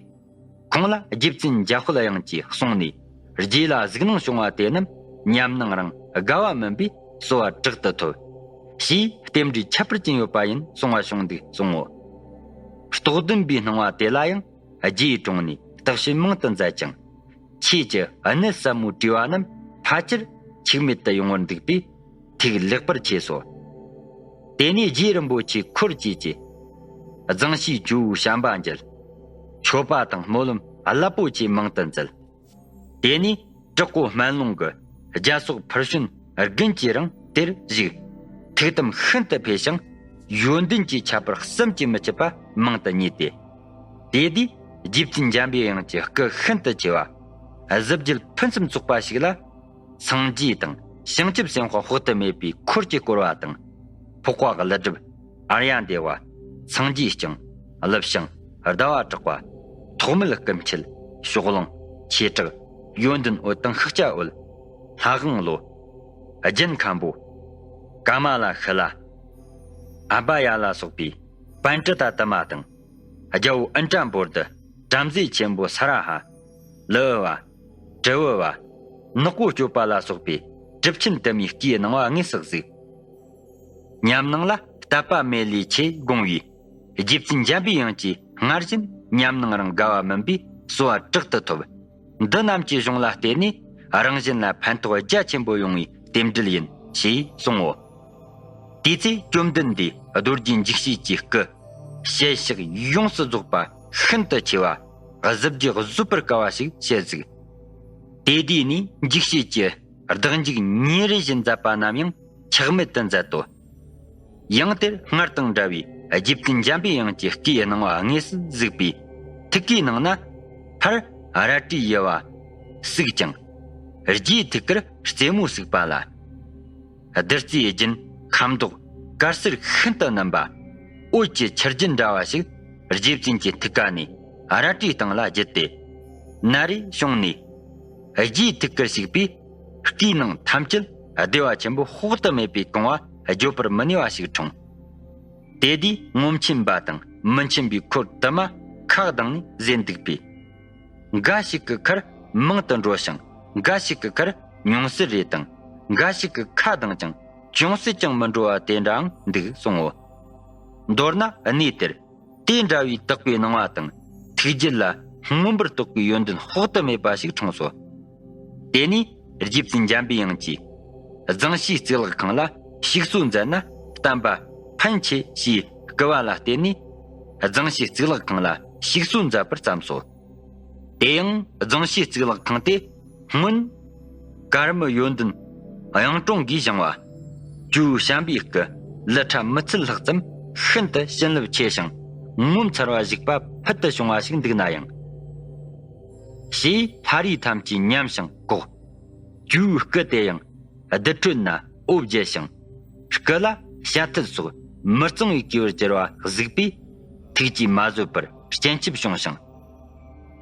ཁོང་ལ་རྗེ་བཙུན་འཇམ་དཔལ་དབྱངས་ཀྱིས་གསུངས་ནས། རྗེ་ལ་གཟིགས་སྣང་བྱུང་བ་དེ་རྣམས་ཉམས་སྣང་རང་དགའ་བ་མིན་པས་གསོལ་བ་དྲག་ཏུ་ཐོབ། ཞེས་རྟེན་འབྲེལ་ཁྱད་པར་ཅན་ཡོད་པ་ཡིན་གསུང་བ་བྱུང་འདུག་གསུང་ངོ་། རྟོགས་ལྡན་པའི་སྣང་བ་དེ་ལ་ཡང་རྗེའི་དྲུང་ནས་བརྟག་དཔྱད་མང་དུ་མཛད་ཅིང་། ཆོས་ཀྱི་གནད་ཟབ་མོའི་དྲི་བ་རྣམས་ཕལ་ཆེར་འཆུག་མེད་དུ་ཡོང་བར་འདུག་པས། ཐུགས་ལེགས་པར་ཆེས་སོ། དེ་ནས་རྗེ་རིན་པོ་ཆེ་འཁོར་བཅས་ཀྱིས། གཙང་ཞིང་ཇོ་བོའི་བྱམས་པ་མཇལ། མཆོད་པ་དང་སྨོན་ལམ་རླབས་པོ་ཆེ་མང་དུ་མཛད། དེ་ནས་དྲག་པོ་སྨན་ལུང་གི་རྒྱ་སོག་ཕུར་བྱོན་དགུན་གྱིས་རང་དེར་བཞུགས། ཐུགས་དམ་ཤིན་ཏུ་འཕེལ་ཞིང་ཡོན་ཏན་གྱི་ཁྱད་པར་བསམ་གྱིས་མི་ཁྱབ་པ་མང་དུ་རྙེད་དེ། དེ་དུས་རྗེ་བཙུན་འཇམ་པའི་དབྱངས་ཀྱི་སྐུ་ཤིན་ཏུ་ཆེ་བ། གཟི་བརྗིད་ཕུན་སུམ་ཚོགས་པ་ཞིག་ལ། སངས་རྒྱས་དང་བྱང་ཆུབ་སེམས་དཔའ་དཔག་ཏུ་མེད་པའི་འཁོར་གྱིས་བསྐོར་བ་དང་། འཕགས་པ་ཀླུ་སྒྲུབ། ཨཱརྱ་དེ་བ། སངས་རྒྱས་བསྐྱངས། ཀླུ་བྱང་། ཟླ་བ་གྲགས་པ། ཐོགས་མེད་སྐུ་མཆེད། ཕྱོགས་གླང་། ཆོས་གྲགས། ཡོན་ཏན་འོད་དང་ཤཱཀྱ་འོད། ལྷ་དབང་བློ། རྒྱན་མཁན་པོ། ཀ་མ་ལ་ཤཱི་ལ། ཨ་བྷ་ཡ་ལ་སོགས་པའི་པཎྜི་ཏ་དུ་མ་དང་། རྒྱལ་པོ་ཨིནྡྲ་བྷོ་ཌི། བྲམ་ཟེ་ཆེན་པོ་ས་ར་ཧ། ལི་ཨུ་བ། གྲི་ཨུ་བ། ནག་པོ་སྤྱོད་པ་ལ་སོགས་པའི་གྲུབ་ཆེན་དུ་མའི་སྐུའི་སྣང་བ་དངོས་སུ་གཟིགས། ཉམས་སྣང་ལ་དད་པ་མེད་ལས་ཆེ་དགོངས་པས། རྗེ་བཙུན་འཇམ་པའི་དབྱངས་ཀྱིས་སྔར་བཞིན་ཉམས་སྣང་རང་དགའ་བ་མིན་པས་གསོལ་བ་དྲག་ཏུ་ཐོབ། འདི་རྣམས་ཀྱི་གཞུང་ལ་བརྟེན་ནས་རང་གཞན་ལ་ཕན་ཐོགས་རྒྱ་ཆེན་པོ་ཡོང་བའི་རྟེན་འབྲེལ་ཡིན་ཞེས་གསུང་ངོ་། དེའི་ཚེ་བཅོམ་ལྡན་འདས་རྡོ་རྗེ་འཇིགས་བྱེད་ཀྱི་སྐུ། ཞལ་ཕྱག་ཡོངས་སུ་རྫོགས་པ་ཤིན་ཏུ་ཆེ་བ། གཟི་བརྗིད་བཟོད་པར་དཀའ་བ་ཞིག་བྱེད་གཟིགས། དེ་དུས་ནས་འཇིགས་བྱེད་ཀྱི་བདག་འཇུག་ཉིན་རེ་བཞིན་མཛད་པ་རྣམས་ཡང་ཆག་མེད་དུ་མཛད་དོ། ཡང་དེར་སྔར་དང་འདྲ་བའི་རྗེ་བཙུན་འཇམ་པའི་དབྱངས་ཀྱི་སྐུའི་སྣང་བ་དངོས་སུ་གཟིགས་པས། ཐུགས་ཀའི་ནང་ན་ཕར་རལ་གྲིའི་དབྱེ་བ་ཟུག་ཅིང་། རྗེའི་ཐུགས་ཀར་རྩེ་མོ་ཟུག་པ་ལ། བདུད་རྩིའི་རྒྱུན་ཁ་མདོག་དཀར་སེར་ཤིན་ཏུ་སྣུམ་པ། འོད་ཀྱི་ཆུ་རྒྱུན་འདྲ་བ་ཞིག་རྗེ་བཙུན་གྱི་ཐུགས་ཀ་ནས་རལ་གྲིའི་སྟེང་ལ་བརྒྱུད་དེ། ན་རེ་བྱུང་ནས། རྗེའི་ཐུགས་ཀར་ཞུགས་པས། སྐུའི་ནང་ཐམས་ཅད་བདེ་བ་ཆེན་པོ་དཔག་ཏུ་མེད་པའི་གང་བ་བརྗོད་པར་མི་ནུས་པ་ཞིག་འཁྲུངས། དེ་དུས་ངོམས་ཆེན་པ་དང་མི་མཁྱེན་པའི་འཁོར་དུ་མ་ཁ་གདངས་ནས་བཟོད་འདུག་པས། འགའ་ཞིག་གི་ཁར་མང་དུ་འགྲོ་ཞིང་འགའ་ཞིག་གི་ཁར་ཉུང་ཟད་རེ་དང་འགའ་ཞིག་གི་ཁ་གདངས་ཀྱང་ཅུང་ཟད་ཀྱང་མི་འགྲོ་བ་དེ་འདྲའང་འདུག་གསུང་ངོ་། མདོར་ན་གནས་དེར་དེ་འདྲ་བའི་དག་པའི་སྣང་བ་དང་ཐུགས་རྒྱུད་ལ་མངོན་པར་རྟོགས་པའི་ཡོན་ཏན་དཔག་ཏུ་མེད་པ་ཞིག་འཁྲུངས་སོ། དེ་ནས་རྗེ་བཙུན་འཇམ་པའི་དབྱངས་ཀྱིས་གཙང་ཞིང་གཙུག་ལག་ཁང་ལ་ཞིག་གསོ་མཛད་ན་བསྟན་པ་ཕན་ཆེ་ཞེས་བསྐུལ་བ་ལ་བརྟེན་ནས་གཙང་ཞིང་གཙུག་ལག་ཁང་ལ་ཞིག་གསོ་མཛད་པར་བརྩམས་སོ། དེ་ཡང་གཙང་ཞིང་གཙུག་ལག་ཁང་དེ་སྔོན་ཀརྨ་ཡོན་ཏན་གཡུང་དྲུང་གིས་བཞེངས་པ། ཇོ་བོ་བྱམས་པའི་སྐུ་ ལི་ཁྲ་མི་ཚད་ལྷག་ཙམ་ཤིན་ཏུ་བྱིན་རླབས་ཆེ་ཞིང་ངོ་མཚར་བ་བཞུགས་པ་ཕུལ་དུ་བྱུང་བ་ཞིག་འདུག་ན་ཡང་། ཞེས་ལྷ་རིས་ཐམས་ཅད་ཉམས་ཤིང་གོག །ཇོའི་སྐུ་དེ་ཡང་རྡུལ་ཁྲོད་ན་འོ་བརྒྱལ་ཞིང་། སྐུ་ལ་བྱ་ཐལ་སོགས་མི་གཙང་བའི་སྐྱེ་བར་གྱུར་པ་གཟིགས་པས་ཐུགས་ཀྱིས་མ་བཟོད་པར་སྤྱན་ཆབ་བྱུང་ཞིང་།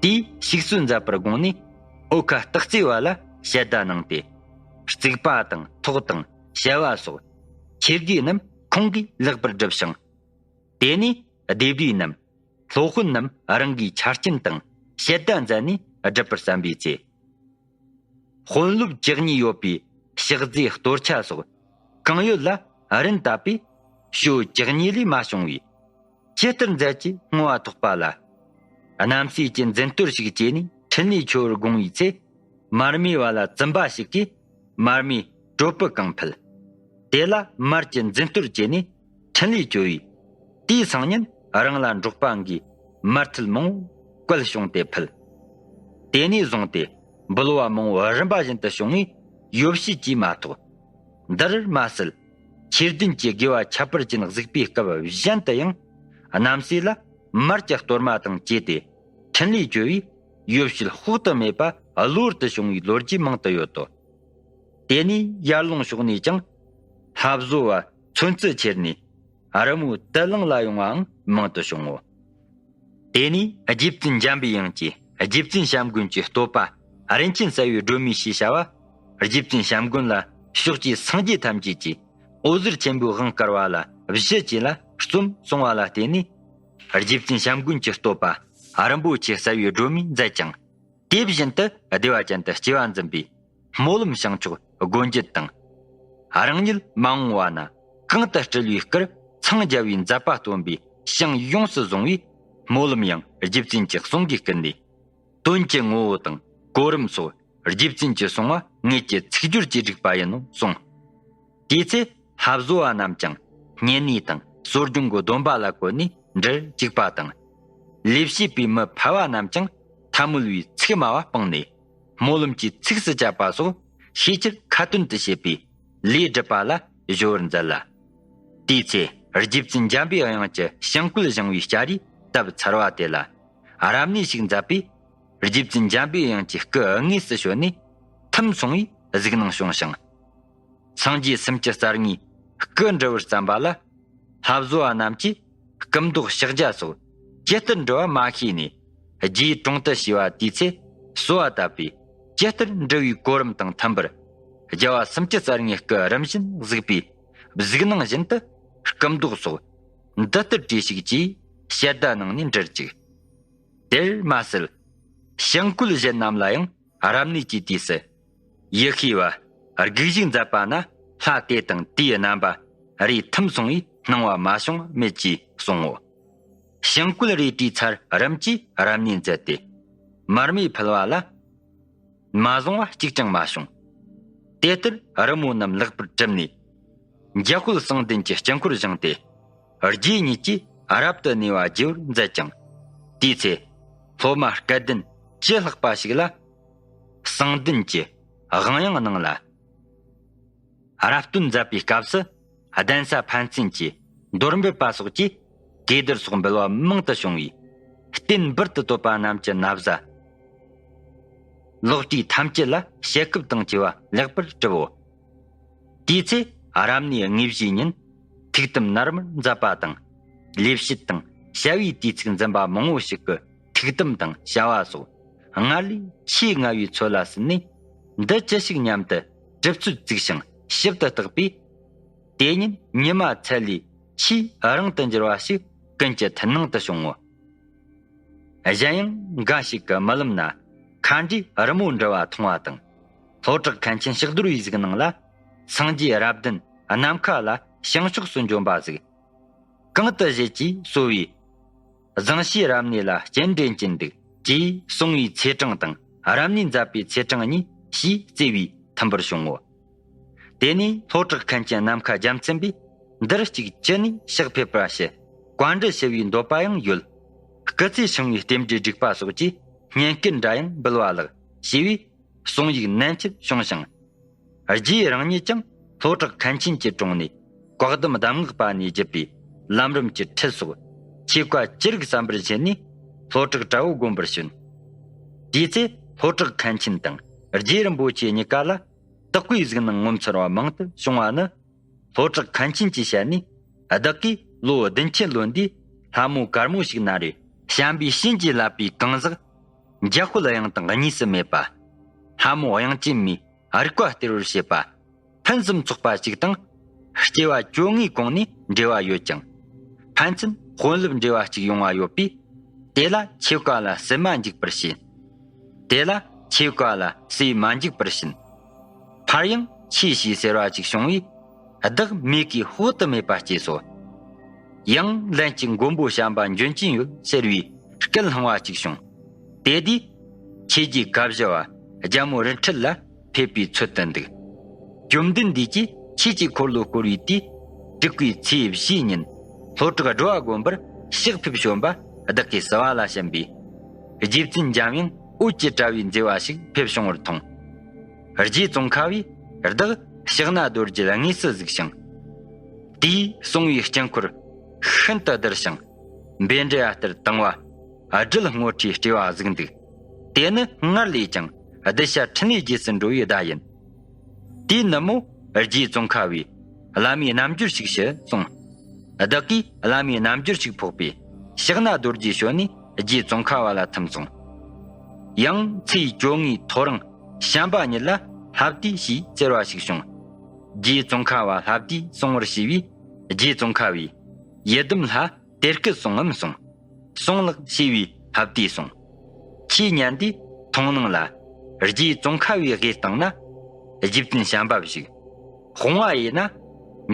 དེས་ཞིག་གསོ་མཛད་པར་དགོངས་ནས་འོ་ཁ་སྟག་རྩེ་བ་ལ་ཞལ་བརྡ་གནང་སྟེ། རྩིག་པ་དང་ཐོག་དང་བྱ་བ་སོགས་ཆེ་དགེ་རྣམས་ཁོང་གིས་ལེགས་པར་བསྒྲུབས་ཤིང་། དེ་ནས་སྡེ་བདུན་ནམ་སློབ་དཔོན་རྣམས་རང་གིས་ཆ་རྐྱེན་དང་ཞལ་བརྡ་མཛད་ནས་སྒྲུབ་པར་བསམ་པའི་ཚེ། དཔོན་སློབ་བཅུ་གཉིས་ཡོད་པའི་ཕྱག་རྫས་གཏོར་ཆ་སོགས་གང་ཡོད་ལ་རིན་བཏབ་པས་ཞོ་བཅུ་གཉིས་ལས་མ་བྱུང་བས། ཇི་ལྟར་མཛད་ཀྱི་བསྔོ་བ་ཐོགས་པ་ལ། རྣམ་སྲས་ཀྱི་འཛིན་གཏོར་ཞིག་བཅས་ནས་འཕྲིན་ལས་བཅོལ་བར་དགོངས་པའི་ཚེ། མར་མེ་བ་ལ་བཙུན་པ་ཞིག་གིས་མར་མེ་དྲོད་པུ་གང་ཕུལ། དེ་ལ་མར་གྱི་འཛིན་གཏོར་བཅས་ནས་འཕྲིན་ལས་བཅོལ་བས། དེའི་སང་ཉིན་རང་ལ་འབྲོག་པ་འགས་མར་ཐུལ་མང་བོ་བསྐོལ་བྱུང་སྟེ་ཕུལ། དེ་ནས་བཟུང་སྟེ་འབུལ་བ་མང་བོ་རིམ་པ་བཞིན་དུ་བྱུང་བས་ཡོ་བྱད་ཀྱིས་མ་ཐོགས། འདིར་མ་ཟད། ཆོས་ལྡན་གྱི་དགེ་བ་ཁྱད་པར་ཅན་གཟིགས་པའི་སྐབས་གཞན་དུ་ཡང་། རྣམ་སྲས་ལ་མར་གྱི་གཏོར་མ་དང་བཅས་ཏེ་འཕྲིན་ལས་བཅོལ་བས་ཡོ་བྱད་དཔག་ཏུ་མེད་པ་གློ་བུར་དུ་བྱུང་བའི་ལོ་རྒྱུས་མང་དུ་ཡོད་དོ། དེ་ནས་ཡར་ཀླུང་ཕྱོགས་ནས་ཀྱང་། ལྷ་བཟོ་བ་ཚོན་རྩི་ཁྱེར་ནས་རི་མོ་དུ་བླངས་ལ་ཡོང་བའང་མང་དུ་བྱུང་ངོ་། དེ་ནས་རྗེ་བཙུན་འཇམ་པའི་དབྱངས་ཀྱིས་རྗེ་བཙུན་བྱམས་མགོན་གྱི་བསྟོད་པ་རིན་ཆེན་གསལ་བའི་སྒྲོན་མེ་ཞེས་བྱ་བ། རྗེ་བཙུན་བྱམས་མགོན་ལ་ཕྱོགས་ཀྱི་སངས་རྒྱས་ཐམས་ཅད་ཀྱིས་འོད་ཟེར་ཆེན་པོའི་དབང་བསྐུར་བ་ལ་གཞི་བཅས་ལ་རྩོམ་གསུང་བ་ལ་བརྟེན་ནས། རྗེ་བཙུན་བྱམས་མགོན་གྱི་བསྟོད་པ་རིན་པོ་ཆེ་གསལ་བའི་སྒྲོན་མེ་མཛད་ཅིང་། དེ་བཞིན་དུ་བདེ་བ་ཅན་དུ་སྐྱེ་བ་འཛིན་པའི་སྨོན་ལམ་བྱང་ཆོག་སྒོ་འབྱེད་དང་། རང་ཉིད་མ་འོངས་པ་ན་གང་དུ་སྤྲུལ་བའི་སྐུར་འཚང་རྒྱ་བའི་མཛད་པ་སྟོན་པའི་ཞིང་ཡོངས་སུ་བཟུང་བའི་སྨོན་ལམ་ཡང་རྗེ་བཙུན་གྱི་གསུང་གིས་བསྐུལ་ནས། དོན་གྱི་ངོ་བོ་དང་གོ་རིམ་སོགས་རྗེ་བཙུན་གྱིས་གསུང་བ་ངེད་ཀྱི་ཚིག་སྦྱོར་གྱིས་བསྒྲིགས་པ་ཡིན་ནོ་གསུངས། དེའི་ཚེ་ལྷ་བཟོ་བ་རྣམས་ཀྱང་བསྙེན་གནས་དང་གསོ་སྦྱོང་གི་སྡོམ་པ་ལ་བཀོད་ནས་འབྲུར་བཅུག་པ་དང་། ལས་བྱེད་པའི་མི་ཕལ་བ་རྣམས་ཀྱང་ཐལ་མོ་ལ་ཚིག་སྨྲ་བ་སྤངས་ནས་སྨོན་ལམ་གྱི་ཚིགས་སུ་བཅད་པ་སོགས་ཤེས་ཁྱེར་ཁ་ཏོན་དུ་བྱེད་པའི་ལས་སྒྲུབ་པ་ལ་གཞོལ་བར་མཛད་ལ། དེའི་ཚེ་རྗེ་བཙུན་འཇམ་པའི་དབྱངས་ཀྱི་བྱིན་བཀོད་བཞེངས་པའི་སྐྱ་རིས་སྟབས་མཚར་བ་དེ་ལ་རབ་གནས་ཤིག་མཛད་པས། རྗེ་བཙུན་འཇམ་པའི་དབྱངས་ཀྱི་སྐུ་དངོས་སུ་བྱོན་ནས་ཐིམ་སོང་བས་གཟིགས་སྣང་བྱུང་ཞིང་། སངས་རྒྱས་སུམ་ཅུ་རྩ་གཉིས་སྐུ་འབྲི་བར་བརྩམས་པ་ལ། ལྷ་བཟོ་བ་རྣམས་ཀྱིས་སྐུ་མདོག་ཕྱག་རྒྱ་སོགས་ཇི་ལྟར་འབྲི་བ་མ་ཤེས་ནས་རྗེའི་དྲུང་དུ་ཞུས་པ། དེའི་ཚེ་གསོལ་བ་བཏབ་པས་ཇི་ལྟར་འབྲི་བའི་གོ་རིམ་དང་མཐུན་པར་རྒྱལ་བ་སུམ་ཅུ་རྩ་གཉིས་སྐུ་རིམ་བཞིན་གཟིགས་པས་གཟིགས་སྣང་བཞིན་དུ་སྐུ་མདོག་སོགས་འདི་ལྟར་བྲིས་ཤིག་ཅེས་ཞལ་བརྡ་གནང་ནས་འབྲིར་བཅུག །དེར་མ་ཟད། བྱིན་བཀོད་གཞན་རྣམས་ལ་ཡང་རབ་གནས་ཀྱི་དུས་སུ། ཡེ་ཤེས་པ་དགུག་གཞུག་མཛད་པ་ན་ལྷ་དེ་དང་དེའི་རྣམ་པ་རེ་ཐིམ་སོང་བས་སྣང་བ་མ་བྱུང་མེད་ཅེས་གསུང་ངོ་། བྱིན་བཀོད་རེ་བྲིས་ཚར་རིམ་གྱིས་རབ་གནས་མཛད་དེ། མར་མེ་ཕུལ་བ་ལ་མ་བཟུང་བ་གཅིག་ཀྱང་མ་བྱུང་། དེ་ལྟར་རི་མོ་རྣམས་ལེགས་པར་གྲུབ་ནས། འཇམ་དཔལ་གསང་ལྡན་གྱི་དཀྱིལ་འཁོར་བཞེངས་ཏེ། རྗེ་ཉིད་ཀྱིས་རབ་ཏུ་གནས་པ་རྒྱས་པར་མཛད་ཅིང་། དེའི་ཚེ། སློབ་མ་སྐལ་ལྡན་བཅུ་ལྷག་པ་ཞིག་ལ། གསང་ལྡན་གྱི་དབང་ཡང་གནང་ལ། རབ་སྟོན་མཛད་པའི་སྐབས་སུ། གདན་ས་ཕན་ཚུན་གྱི་མདོར་འབུལ་པ་སོགས་ཀྱིས། གོས་དར་སོགས་འབུལ་བ་མང་དུ་བྱུང་བས། རྟེན་འབུར་དུ་བཏོད་པ་རྣམས་ཀྱི་ན་བཟའ། ལོགས་བྲིས་ཐམས་ཅད་ལ་ཞལ་ཁབ་དང་བཅས་པ་ལེགས་པར་གྲུབ་བོ། དེའི་ཚེ་རབ་གནས་དངོས་གཞིའི་ཉིན། ཐུགས་དམ་ནར་མར་མཛད་པ་དང་། ལེགས་བཤད་དང་བྱ་བའི་དུས་ཚིགས་འཛིན་པ་མང་བོ་ཞིག་གི་ཐུགས་དམ་དང་བྱ་བ་སོགས་སྔར་ལས་ཆེས་མངའ་བའི་ཚོད་ལ་ཟིན་ནས། འདི་ཅི་ཞིག་སྙམ་དུ་གྲིབ་ཚོད་བཙུགས་ཤིང་ཞིབ་ཏུ་བརྟགས་པས། དེ་ཉིད་ཉི་མ་ཚད་ལས་ཆེས་རིང་དུ་འགྱུར་བ་ཞིག་ཀུན་གྱི་མཐུན་སྣང་དུ་བྱུང་ངོ་། གཞན་ཡང་འགའ་ཞིག་གི་རྨི་ལམ་ན་མཁའ་འགྲོའི་རི་མོ་འབྲི་བ་མཐོང་བ་དང་། ལྷོ་བྲག་མཁན་ཆེན་ཕྱག་རྡོར་བའི་གཟིགས་སྣང་ལ། སངས་རྒྱས་རབ་བདུན་ནམ་མཁའ་ལ་བྱང་ཕྱོགས་སུ་འབྱོན་པ་གཟིགས། གང་དུ་བཞེད་ཅེས་གསོལ་བས། བཟང་ཞེས་རབ་གནས་ལ་སྤྱན་འདྲེན་གྱིན་འདུག་ཅེས་གསུང་བའི་ཚེས་གྲངས་དང་རབ་གནས་མཛད་པའི་ཚེས་གྲངས་གཉིས་ཞེས་བརྩི་བས་མཐུན་པར་བྱུང་ངོ་། དེ་ནས་ལྷོ་བྲག་མཁན་ཆེན་ནམ་མཁའ་རྒྱལ་མཚན་པས་འདིར་གཅིག་ཅི་ནས་ཕྱག་ཕེབས་པ་ཞུ། བཀའ་འདྲི་ཞུ་བའི་འདོད་པ་ཡང་ཡོད། སྐུ་ཚེ་ཕྱིན་བའི་རྟེན་འབྲེལ་སྒྲིག་པ་སོགས་ཀྱི་སྙན་སྐུལ་འདྲ་ཡང་འབུལ་བ་ལགས་ཞེས་པའི་གསུང་ཡིག་ནན་ཆེར་བྱུང་ཞིང་། རྗེ་རང་ཉིད་ཀྱང་ལྷོ་བྲག་མཁན་ཆེན་གྱི་དྲུང་ནས་ བཀའ་གདམས་གདམས་ངག་པ་ནས་བརྒྱུད་པའི་ལམ་རིམ་གྱི་ཁྲིད་སོགས་ཆོས་བཀའ་ཅི་རིགས་གསན་པར་བྱས་ནས། ལྷོ་བྲག་དགྲ་བོ་དགོན་པར་བྱོན། དེའི་ཚེ་ལྷོ་བྲག་མཁན་ཆེན་དང་རྗེ་རིན་པོ་ཆེ་གཉིས་ཀ་ལ་དག་པའི་གཟིགས་སྣང་ངོ་མཚར་བ་མང་དུ་བྱུང་བ་ནི། ལྷོ་བྲག་མཁན་ཆེན་གྱི་ཞལ་ནས། བདག་གིས་ལོ་བདུན་ཅུ་ལོན་དུས་ལྷ་མོ་དཀར་མོ་ཞིག་ན་རེ། བྱམས་པའི་བྱིན་གྱིས་བརླབས་པའི་གང་ཟག་འཇམ་དཔལ་དབྱངས་དང་གཉིས་སུ་མེད་པ། ལྷ་མོ་དབྱངས་ཅན་མའི་རིག་པ་སྟེར་བར་བྱེད་པ། ཕུན་སུམ་ཚོགས་པ་ཞིག་དང་། སྐྱེ་བ་བཅོ་ལྔའི་གོང་ནས་འབྲེལ་བ་ཡོད་ཅིང་། ཕན་ཚུན་དཔོན་སློབ་འབྲེལ་བ་གཅིག་ཡོང་བ་ཡོད་པས། དེ་ལ་ཆོས་བཀའ་ལ་ཟིན་མ་འཇུག་པར་བྱེད། དེ་ལ་ཆོས་བཀའ་ལ་ཟིན་མ་འཇུག་པར་བྱེད། ཕར་ཡང་ཆོས་ཞེས་ཟེར་བ་ཅིག་བྱུང་བས། བདག་མིག་གིས་དཔག་ཏུ་མེད་པ་སྐྱེས་སོ། ཡང་ལན་གཅིག་མགོན་པོ་བྱམས་པ་འབྱོན་གྱིན་ཡོད་ཟེར་བའི་སྐད་ལྷང་བ་ཅིག་བྱུང་། དེ་དུས་ཆོས་རྗེ་དགའ་བཞི་བ་རྒྱལ་མོ་རིན་ཁྲི་ལ་ཕེབས་པའི་ཚུལ་དུ་འདུག། བཅོམ་ལྡན་འདས་ཀྱིས་ཆོས་ཀྱི་འཁོར་ལོ་བསྐོར་བའི་དུས། དྲུག་པའི་ཚེས་བཞིའི་ཉིན། ལྷོ་བྲག་སྒྲོ་བ་དགོན་པར་གཤེགས་ཕེབས་བྱོན་པ་བདག་གིས་བསུ་བ་ལ་བྱོན་པས། རྗེ་བཙུན་འཇམ་དབྱངས་འོད་ཀྱི་དྲ་བའི་མཛེས་པ་ཞིག་ཕེབས་བྱུང་བར་མཐོང་། རྗེ་ཙོང་ཁ་བས་བདག་ཕྱག་ན་རྡོ་རྗེར་དངོས་སུ་གཟིགས་ཤིང་། དེས་གསུང་བའི་དཀྱིལ་འཁོར་ཤིན་ཏུ་བསྡུར་ཞིང་། བཻ་ཌཱུརྱ་ལྟར་དྭངས་པ། སྦྲུལ་སྔོ་ཁྲོས་སྤྲས་པ་གཟིགས་འདུག། དེ་ནི་སྔར་ལས་ཀྱང་གདུལ་བྱ་འཕྲིན་ལས་རྒྱས་སུ་འགྲོ་བའི་བརྡ་ཡིན། དེའི་ནུབ་མོ་རྗེ་ཙོང་ཁ་བས་བླ་མའི་རྣམ་འགྱུར་ཞིག་ཞུ་གསུངས། བདག་གིས་བླ་མའི་རྣམ་འགྱུར་ཞིག་ཕོག་པས་ཕྱག་ན་རྡོ་རྗེ་ཞོན་ནས་རྗེ་ཙོང་ཁ་བ་ལ་ཐིམ་སོང་། ཡང་ཚེས་བཅོ་ལྔའི་ཐོ་རངས་བྱམས་པ་ཉིད་ལ་ལྷ་བདུད་ཞེས་ཟེར་བ་ཞིག་བྱུང་། རྗེ་ཙོང་ཁ་བ་ལྷ་བདུད་སྲུང་བར་བྱས་པས། རྗེ་ཙོང་ཁ་བས་ཡི་དམ་ལྷ། དེ་སྐད་གསུང་ངམ་གསུངས། གསུང་ལགས་ཞེས་པས་ལྷ་བདུད་གསུངས། ཁྱེད་ཉན་དུས་མཐོང་སྣང་ལ། རྗེ་ཙོང་ཁ་བའི་དབུའི་སྟེང་ན། རྗེ་བཙུན་བྱམས་པ་བཞུགས། དཔུང་བ་ཡིན་ན།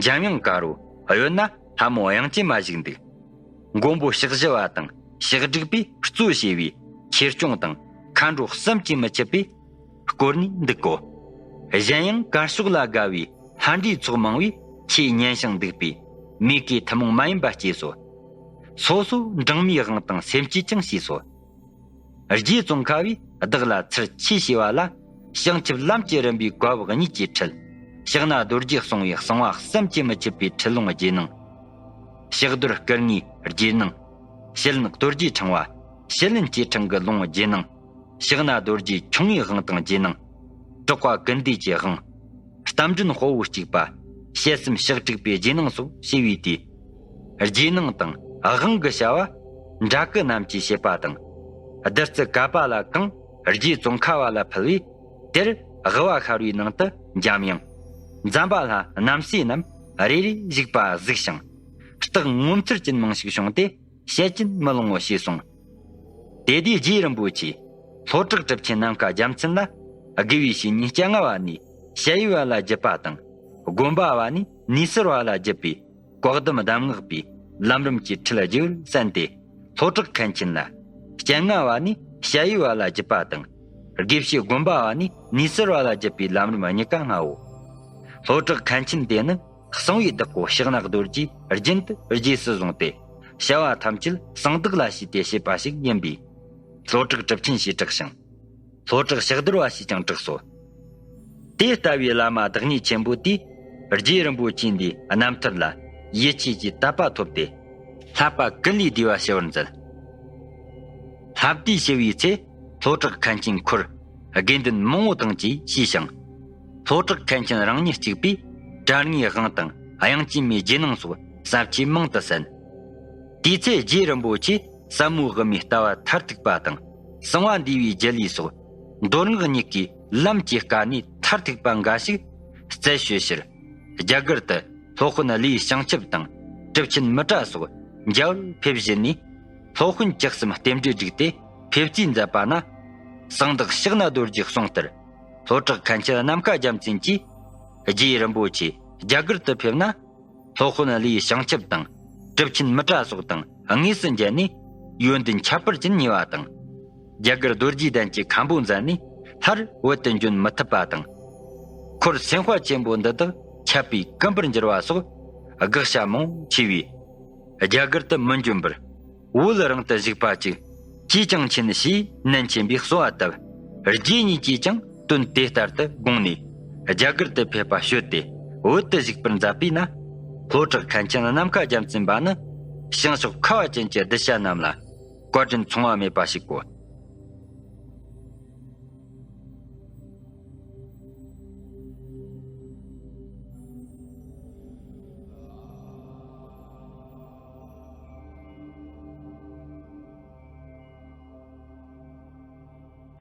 འཇམ་དབྱངས་དཀར་པོ། གཡོན་ན་ལྷ་མོ་དབྱངས་ཅན་མ་བཞུགས་འདུག། མགོན་པོ་ཕྱག་བཞི་བ་དང་ཕྱག་དྲུག་པས་གཙོ་བྱས་པའི་ཆོས་སྐྱོང་དང་མཁའ་འགྲོ་བསམ་གྱིས་མི་ཁྱབ་པས་བསྐོར་ནས་འདུག་གོ། གཞན་ཡང་དཀར་ཕྱོགས་ལ་དགའ་བའི་ལྷ་འདྲེའི་ཚོགས་མང་བས་ཁྱེད་ཉན་ཞིང་འདུག་པས་མིག་གིས་ཐུན་མོང་མ་ཡིན་པ་སྐྱེས་སོ། སོ་སོ་སྦྲང་མའི་དབང་དང་སེམས་བསྐྱེད་ཀྱང་ཤེས་སོ། རྗེ་ཙོང་ཁ་བས་བདག་ལ་ཚུར་ཆོས་ཞུས་པ་ལ། བྱང་ཆུབ་ལམ་གྱི་རིམ་པའི་བཀའ་བབས་གཉིས་ཀྱི་ཁྲིད། ཕྱག་ན་རྡོ་རྗེ་གསུང་བའི་གསང་བ་བསམ་གྱིས་མི་ཁྱབ་པའི་ཁྲིད་ལུང་རྗེས་གནང་། ཕྱག་རྡོར་སྐུ་ལྔའི་རྗེས་གནང་། ཞལ་ནག་རྡོ་རྗེ་ཕྲེང་བ། ཞལ་ལེན་སྐྱེས་ཕྲེང་གི་ལུང་རྗེས་གནང་། ཕྱག་ན་རྡོ་རྗེ་ཁྱུང་ངེའི་དབང་དང་རྗེས་གནང་། དྲག་པོ་ཀུན་འདུས་ཀྱི་དབང་། རྟ་མགྲིན་དཔའ་བོ་གཅིག་པ། ཞལ་གསུམ་ཕྱག་དྲུག་པའི་རྗེས་གནང་སོགས་ཞུས་པའི་དུས། རྗེས་གནང་དང་དབང་གི་བྱ་བ་འདྲ་སྐུ་རྣམས་ཀྱིས་བྱེད་པ་དང་། བདུད་རྩི་ག་པ་ལ་གང་རྗེ་ཙོང་ཁ་བ་ལ་ཕུལ་བས། དེར་དབུ་བ་ཤར་བའི་ནང་དུ་འཇམ་དབྱངས། འཛམ་བྷ་ལ་རྣམ་སྲས་རྣམས་རེ་རེ་བཞུགས་པ་གཟིགས་ཤིང་། རྟགས་ངོ་མཚར་ཅན་མང་ཞིག་བྱུང་སྟེ། བཤད་ཀྱིན་མི་ལང་བ་ཞེས་གསུངས། དེ་དུས་རྗེ་རིན་པོ་ཆེས་ལྷོ་བྲག་གྲུབ་ཆེན་ནམ་མཁའ་རྒྱལ་མཚན་ལ་དགེ་བའི་བཤེས་གཉེན་སྤྱན་སྔ་བ་ནས་ཞ་ཡི་བ་ལ་བརྒྱུད་པ་དང་། དགོན་པ་བ་ནས་ནུས་གསར་བ་ལ་བརྒྱུད་པའི་བཀའ་གདམས་གདམས་ངག་པའི་ལམ་རིམ་གྱི་ཁྲིད་རྒྱས་པར་གསན་ཏེ། ལྷོ་བྲག་མཁན་ཆེན་ལ་སྤྱན་སྔ་བ་ནས་ཞ་ཡི་བ་ལ་བརྒྱུད་པ་དང་། དགེ་བཤེས་དགོན་པ་བ་ནས་ནུས་གསར་བ་ལ་བརྒྱུད་པའི་ལམ་རིམ་གཉིས་ཀ་མངའ་འོ། ལྷོ་བྲག་མཁན་ཆེན་དེ་ནི། གསང་བའི་བདག་པོ་ཕྱག་ན་རྡོ་རྗེས་རྒྱུན་དུ་རྗེས་སུ་བཟུང་སྟེ། བྱ་བ་ཐམས་ཅད་གསང་བདག་ལ་ཞུས་ཏེ་བྱེད་པ་ཞིག་ཡིན་པས། ལྷོ་བྲག་གྲུབ་ཆེན་ཞེས་གྲགས་ཤིང་། ལྷོ་བྲག་ཕྱག་རྡོར་བ་ཞེས་ཀྱང་གྲགས་སོ། དེ་ལྟ་བུའི་བླ་མ་བདག་ཉིད་ཆེན་པོ་དེས་རྗེ་རིན་པོ་ཆེ་འདིའི་རྣམ་ཐར་ལ་ཡིད་ཆེས་ཀྱི་དད་པ་ཐོབ་སྟེ། བསླབ་པ་ཀུན་ལས་བདེ་བ་ཞུ་བར་མཛད། ལྷ་བདུད་ཞི་བའི་ཚེ། ལྷོ་བྲག་མཁན་ཆེན་འཁོར་དགེ་འདུན་མང་བོ་དང་བཅས་ཤེས་ཤིང་། ལྷོ་བྲག་མཁན་ཆེན་རང་ཉིད་གཅིག་པུས་དྲང་ངེས་དབང་དང་དབྱངས་ཅན་མའི་རྗེས་གནང་སོགས་ཟབ་ཆོས་མང་དུ་གསན། དེའི་ཚེ་རྗེ་རིན་པོ་ཆེས་ཟབ་མོ་དབུ་མའི་ལྟ་བ་མཐར་ཐུག་པ་དང་། གསང་བ་འདུས་པའི་རྒྱུད་ལས་སོགས་མདོ་སྔགས་གཉིས་ཀའི་ལམ་གྱི་དཀའ་གནད་མཐར་ཐུག་པ་འགའ་ཞིག་རྩད་ཞུ་ཕྱིར། རྒྱ་གར་དུ་སློབ་དཔོན་ཀླུའི་བྱང་ཆུབ་དང་གྲུབ་ཆེན་མི་ཏྲ་སོགས་མཇལ་བར་ཕེབས་བཞིན་ནས། སློབ་དཔོན་བཅུ་གསུམ་རྟེན་འབྲེལ་བསྒྲིགས་ཏེ་ཕེབས་རྩིས་མཛད་པ་ན། གསང་བདག་ཕྱག་ན་རྡོ་རྗེའི་གསུང་ལྟར། ལྷོ་བྲག་མཁན་ཆེན་ནམ་མཁའ་རྒྱལ་མཚན་གྱིས། རྗེ་རིན་པོ་ཆེ་རྒྱ་གར་དུ་ཕེབས་ན། སློབ་དཔོན་ཀླུའི་བྱང་ཆུབ་དང་། གྲུབ་ཆེན་མི་ཏྲ་སོགས་དང་དངོས་སུ་མཇལ་ནས། ཡོན་ཏན་ཁྱད་པར་ཅན་ཉེ་བ་དང་། རྒྱ་གར་རྡོ་རྗེ་གདན་གྱི་མཁན་པོ་མཛད་ནས། སླར་བོད་དུ་འབྱོན་མི་ཐུབ་པ་དང་། འཁོར་སེམས་དཔའ་ཆེན་པོ་འདི་དག་ཆད་པས་ཀུན་པར་འགྱུར་བ་སོགས་དགག་བྱ་མང་ཆེ་བས། རྒྱ་གར་དུ་མི་འབྱོན་པར། བོད་རང་དུ་བཞུགས་པ་ཅིག་ཅིས་ཀྱང་མཁྱེན་ཞེས་ནན་ཆེན་པོས་གསོལ་བ་བཏབ། རྗེ་ཉིད་ཀྱིས་ཀྱང་དོན་དེ་ལྟར་དུ་དགོངས་ནས། རྒྱ་གར་དུ་ཕེབས་པ་བྱོལ་ཏེ། བོད་དུ་བཞུགས་པར་མཛད་པས་ན། ལྷོ་བྲག་མཁན་ཆེན་ནམ་མཁའ་རྒྱལ་མཚན་པ་ནི། བྱང་ཕྱོགས་ཁ་བ་ཅན་གྱི་གདུལ་བྱ་རྣམས་ལ། བཀའ་དྲིན་མཚུངས་པ་མེད་པ་ཞིག་གོ།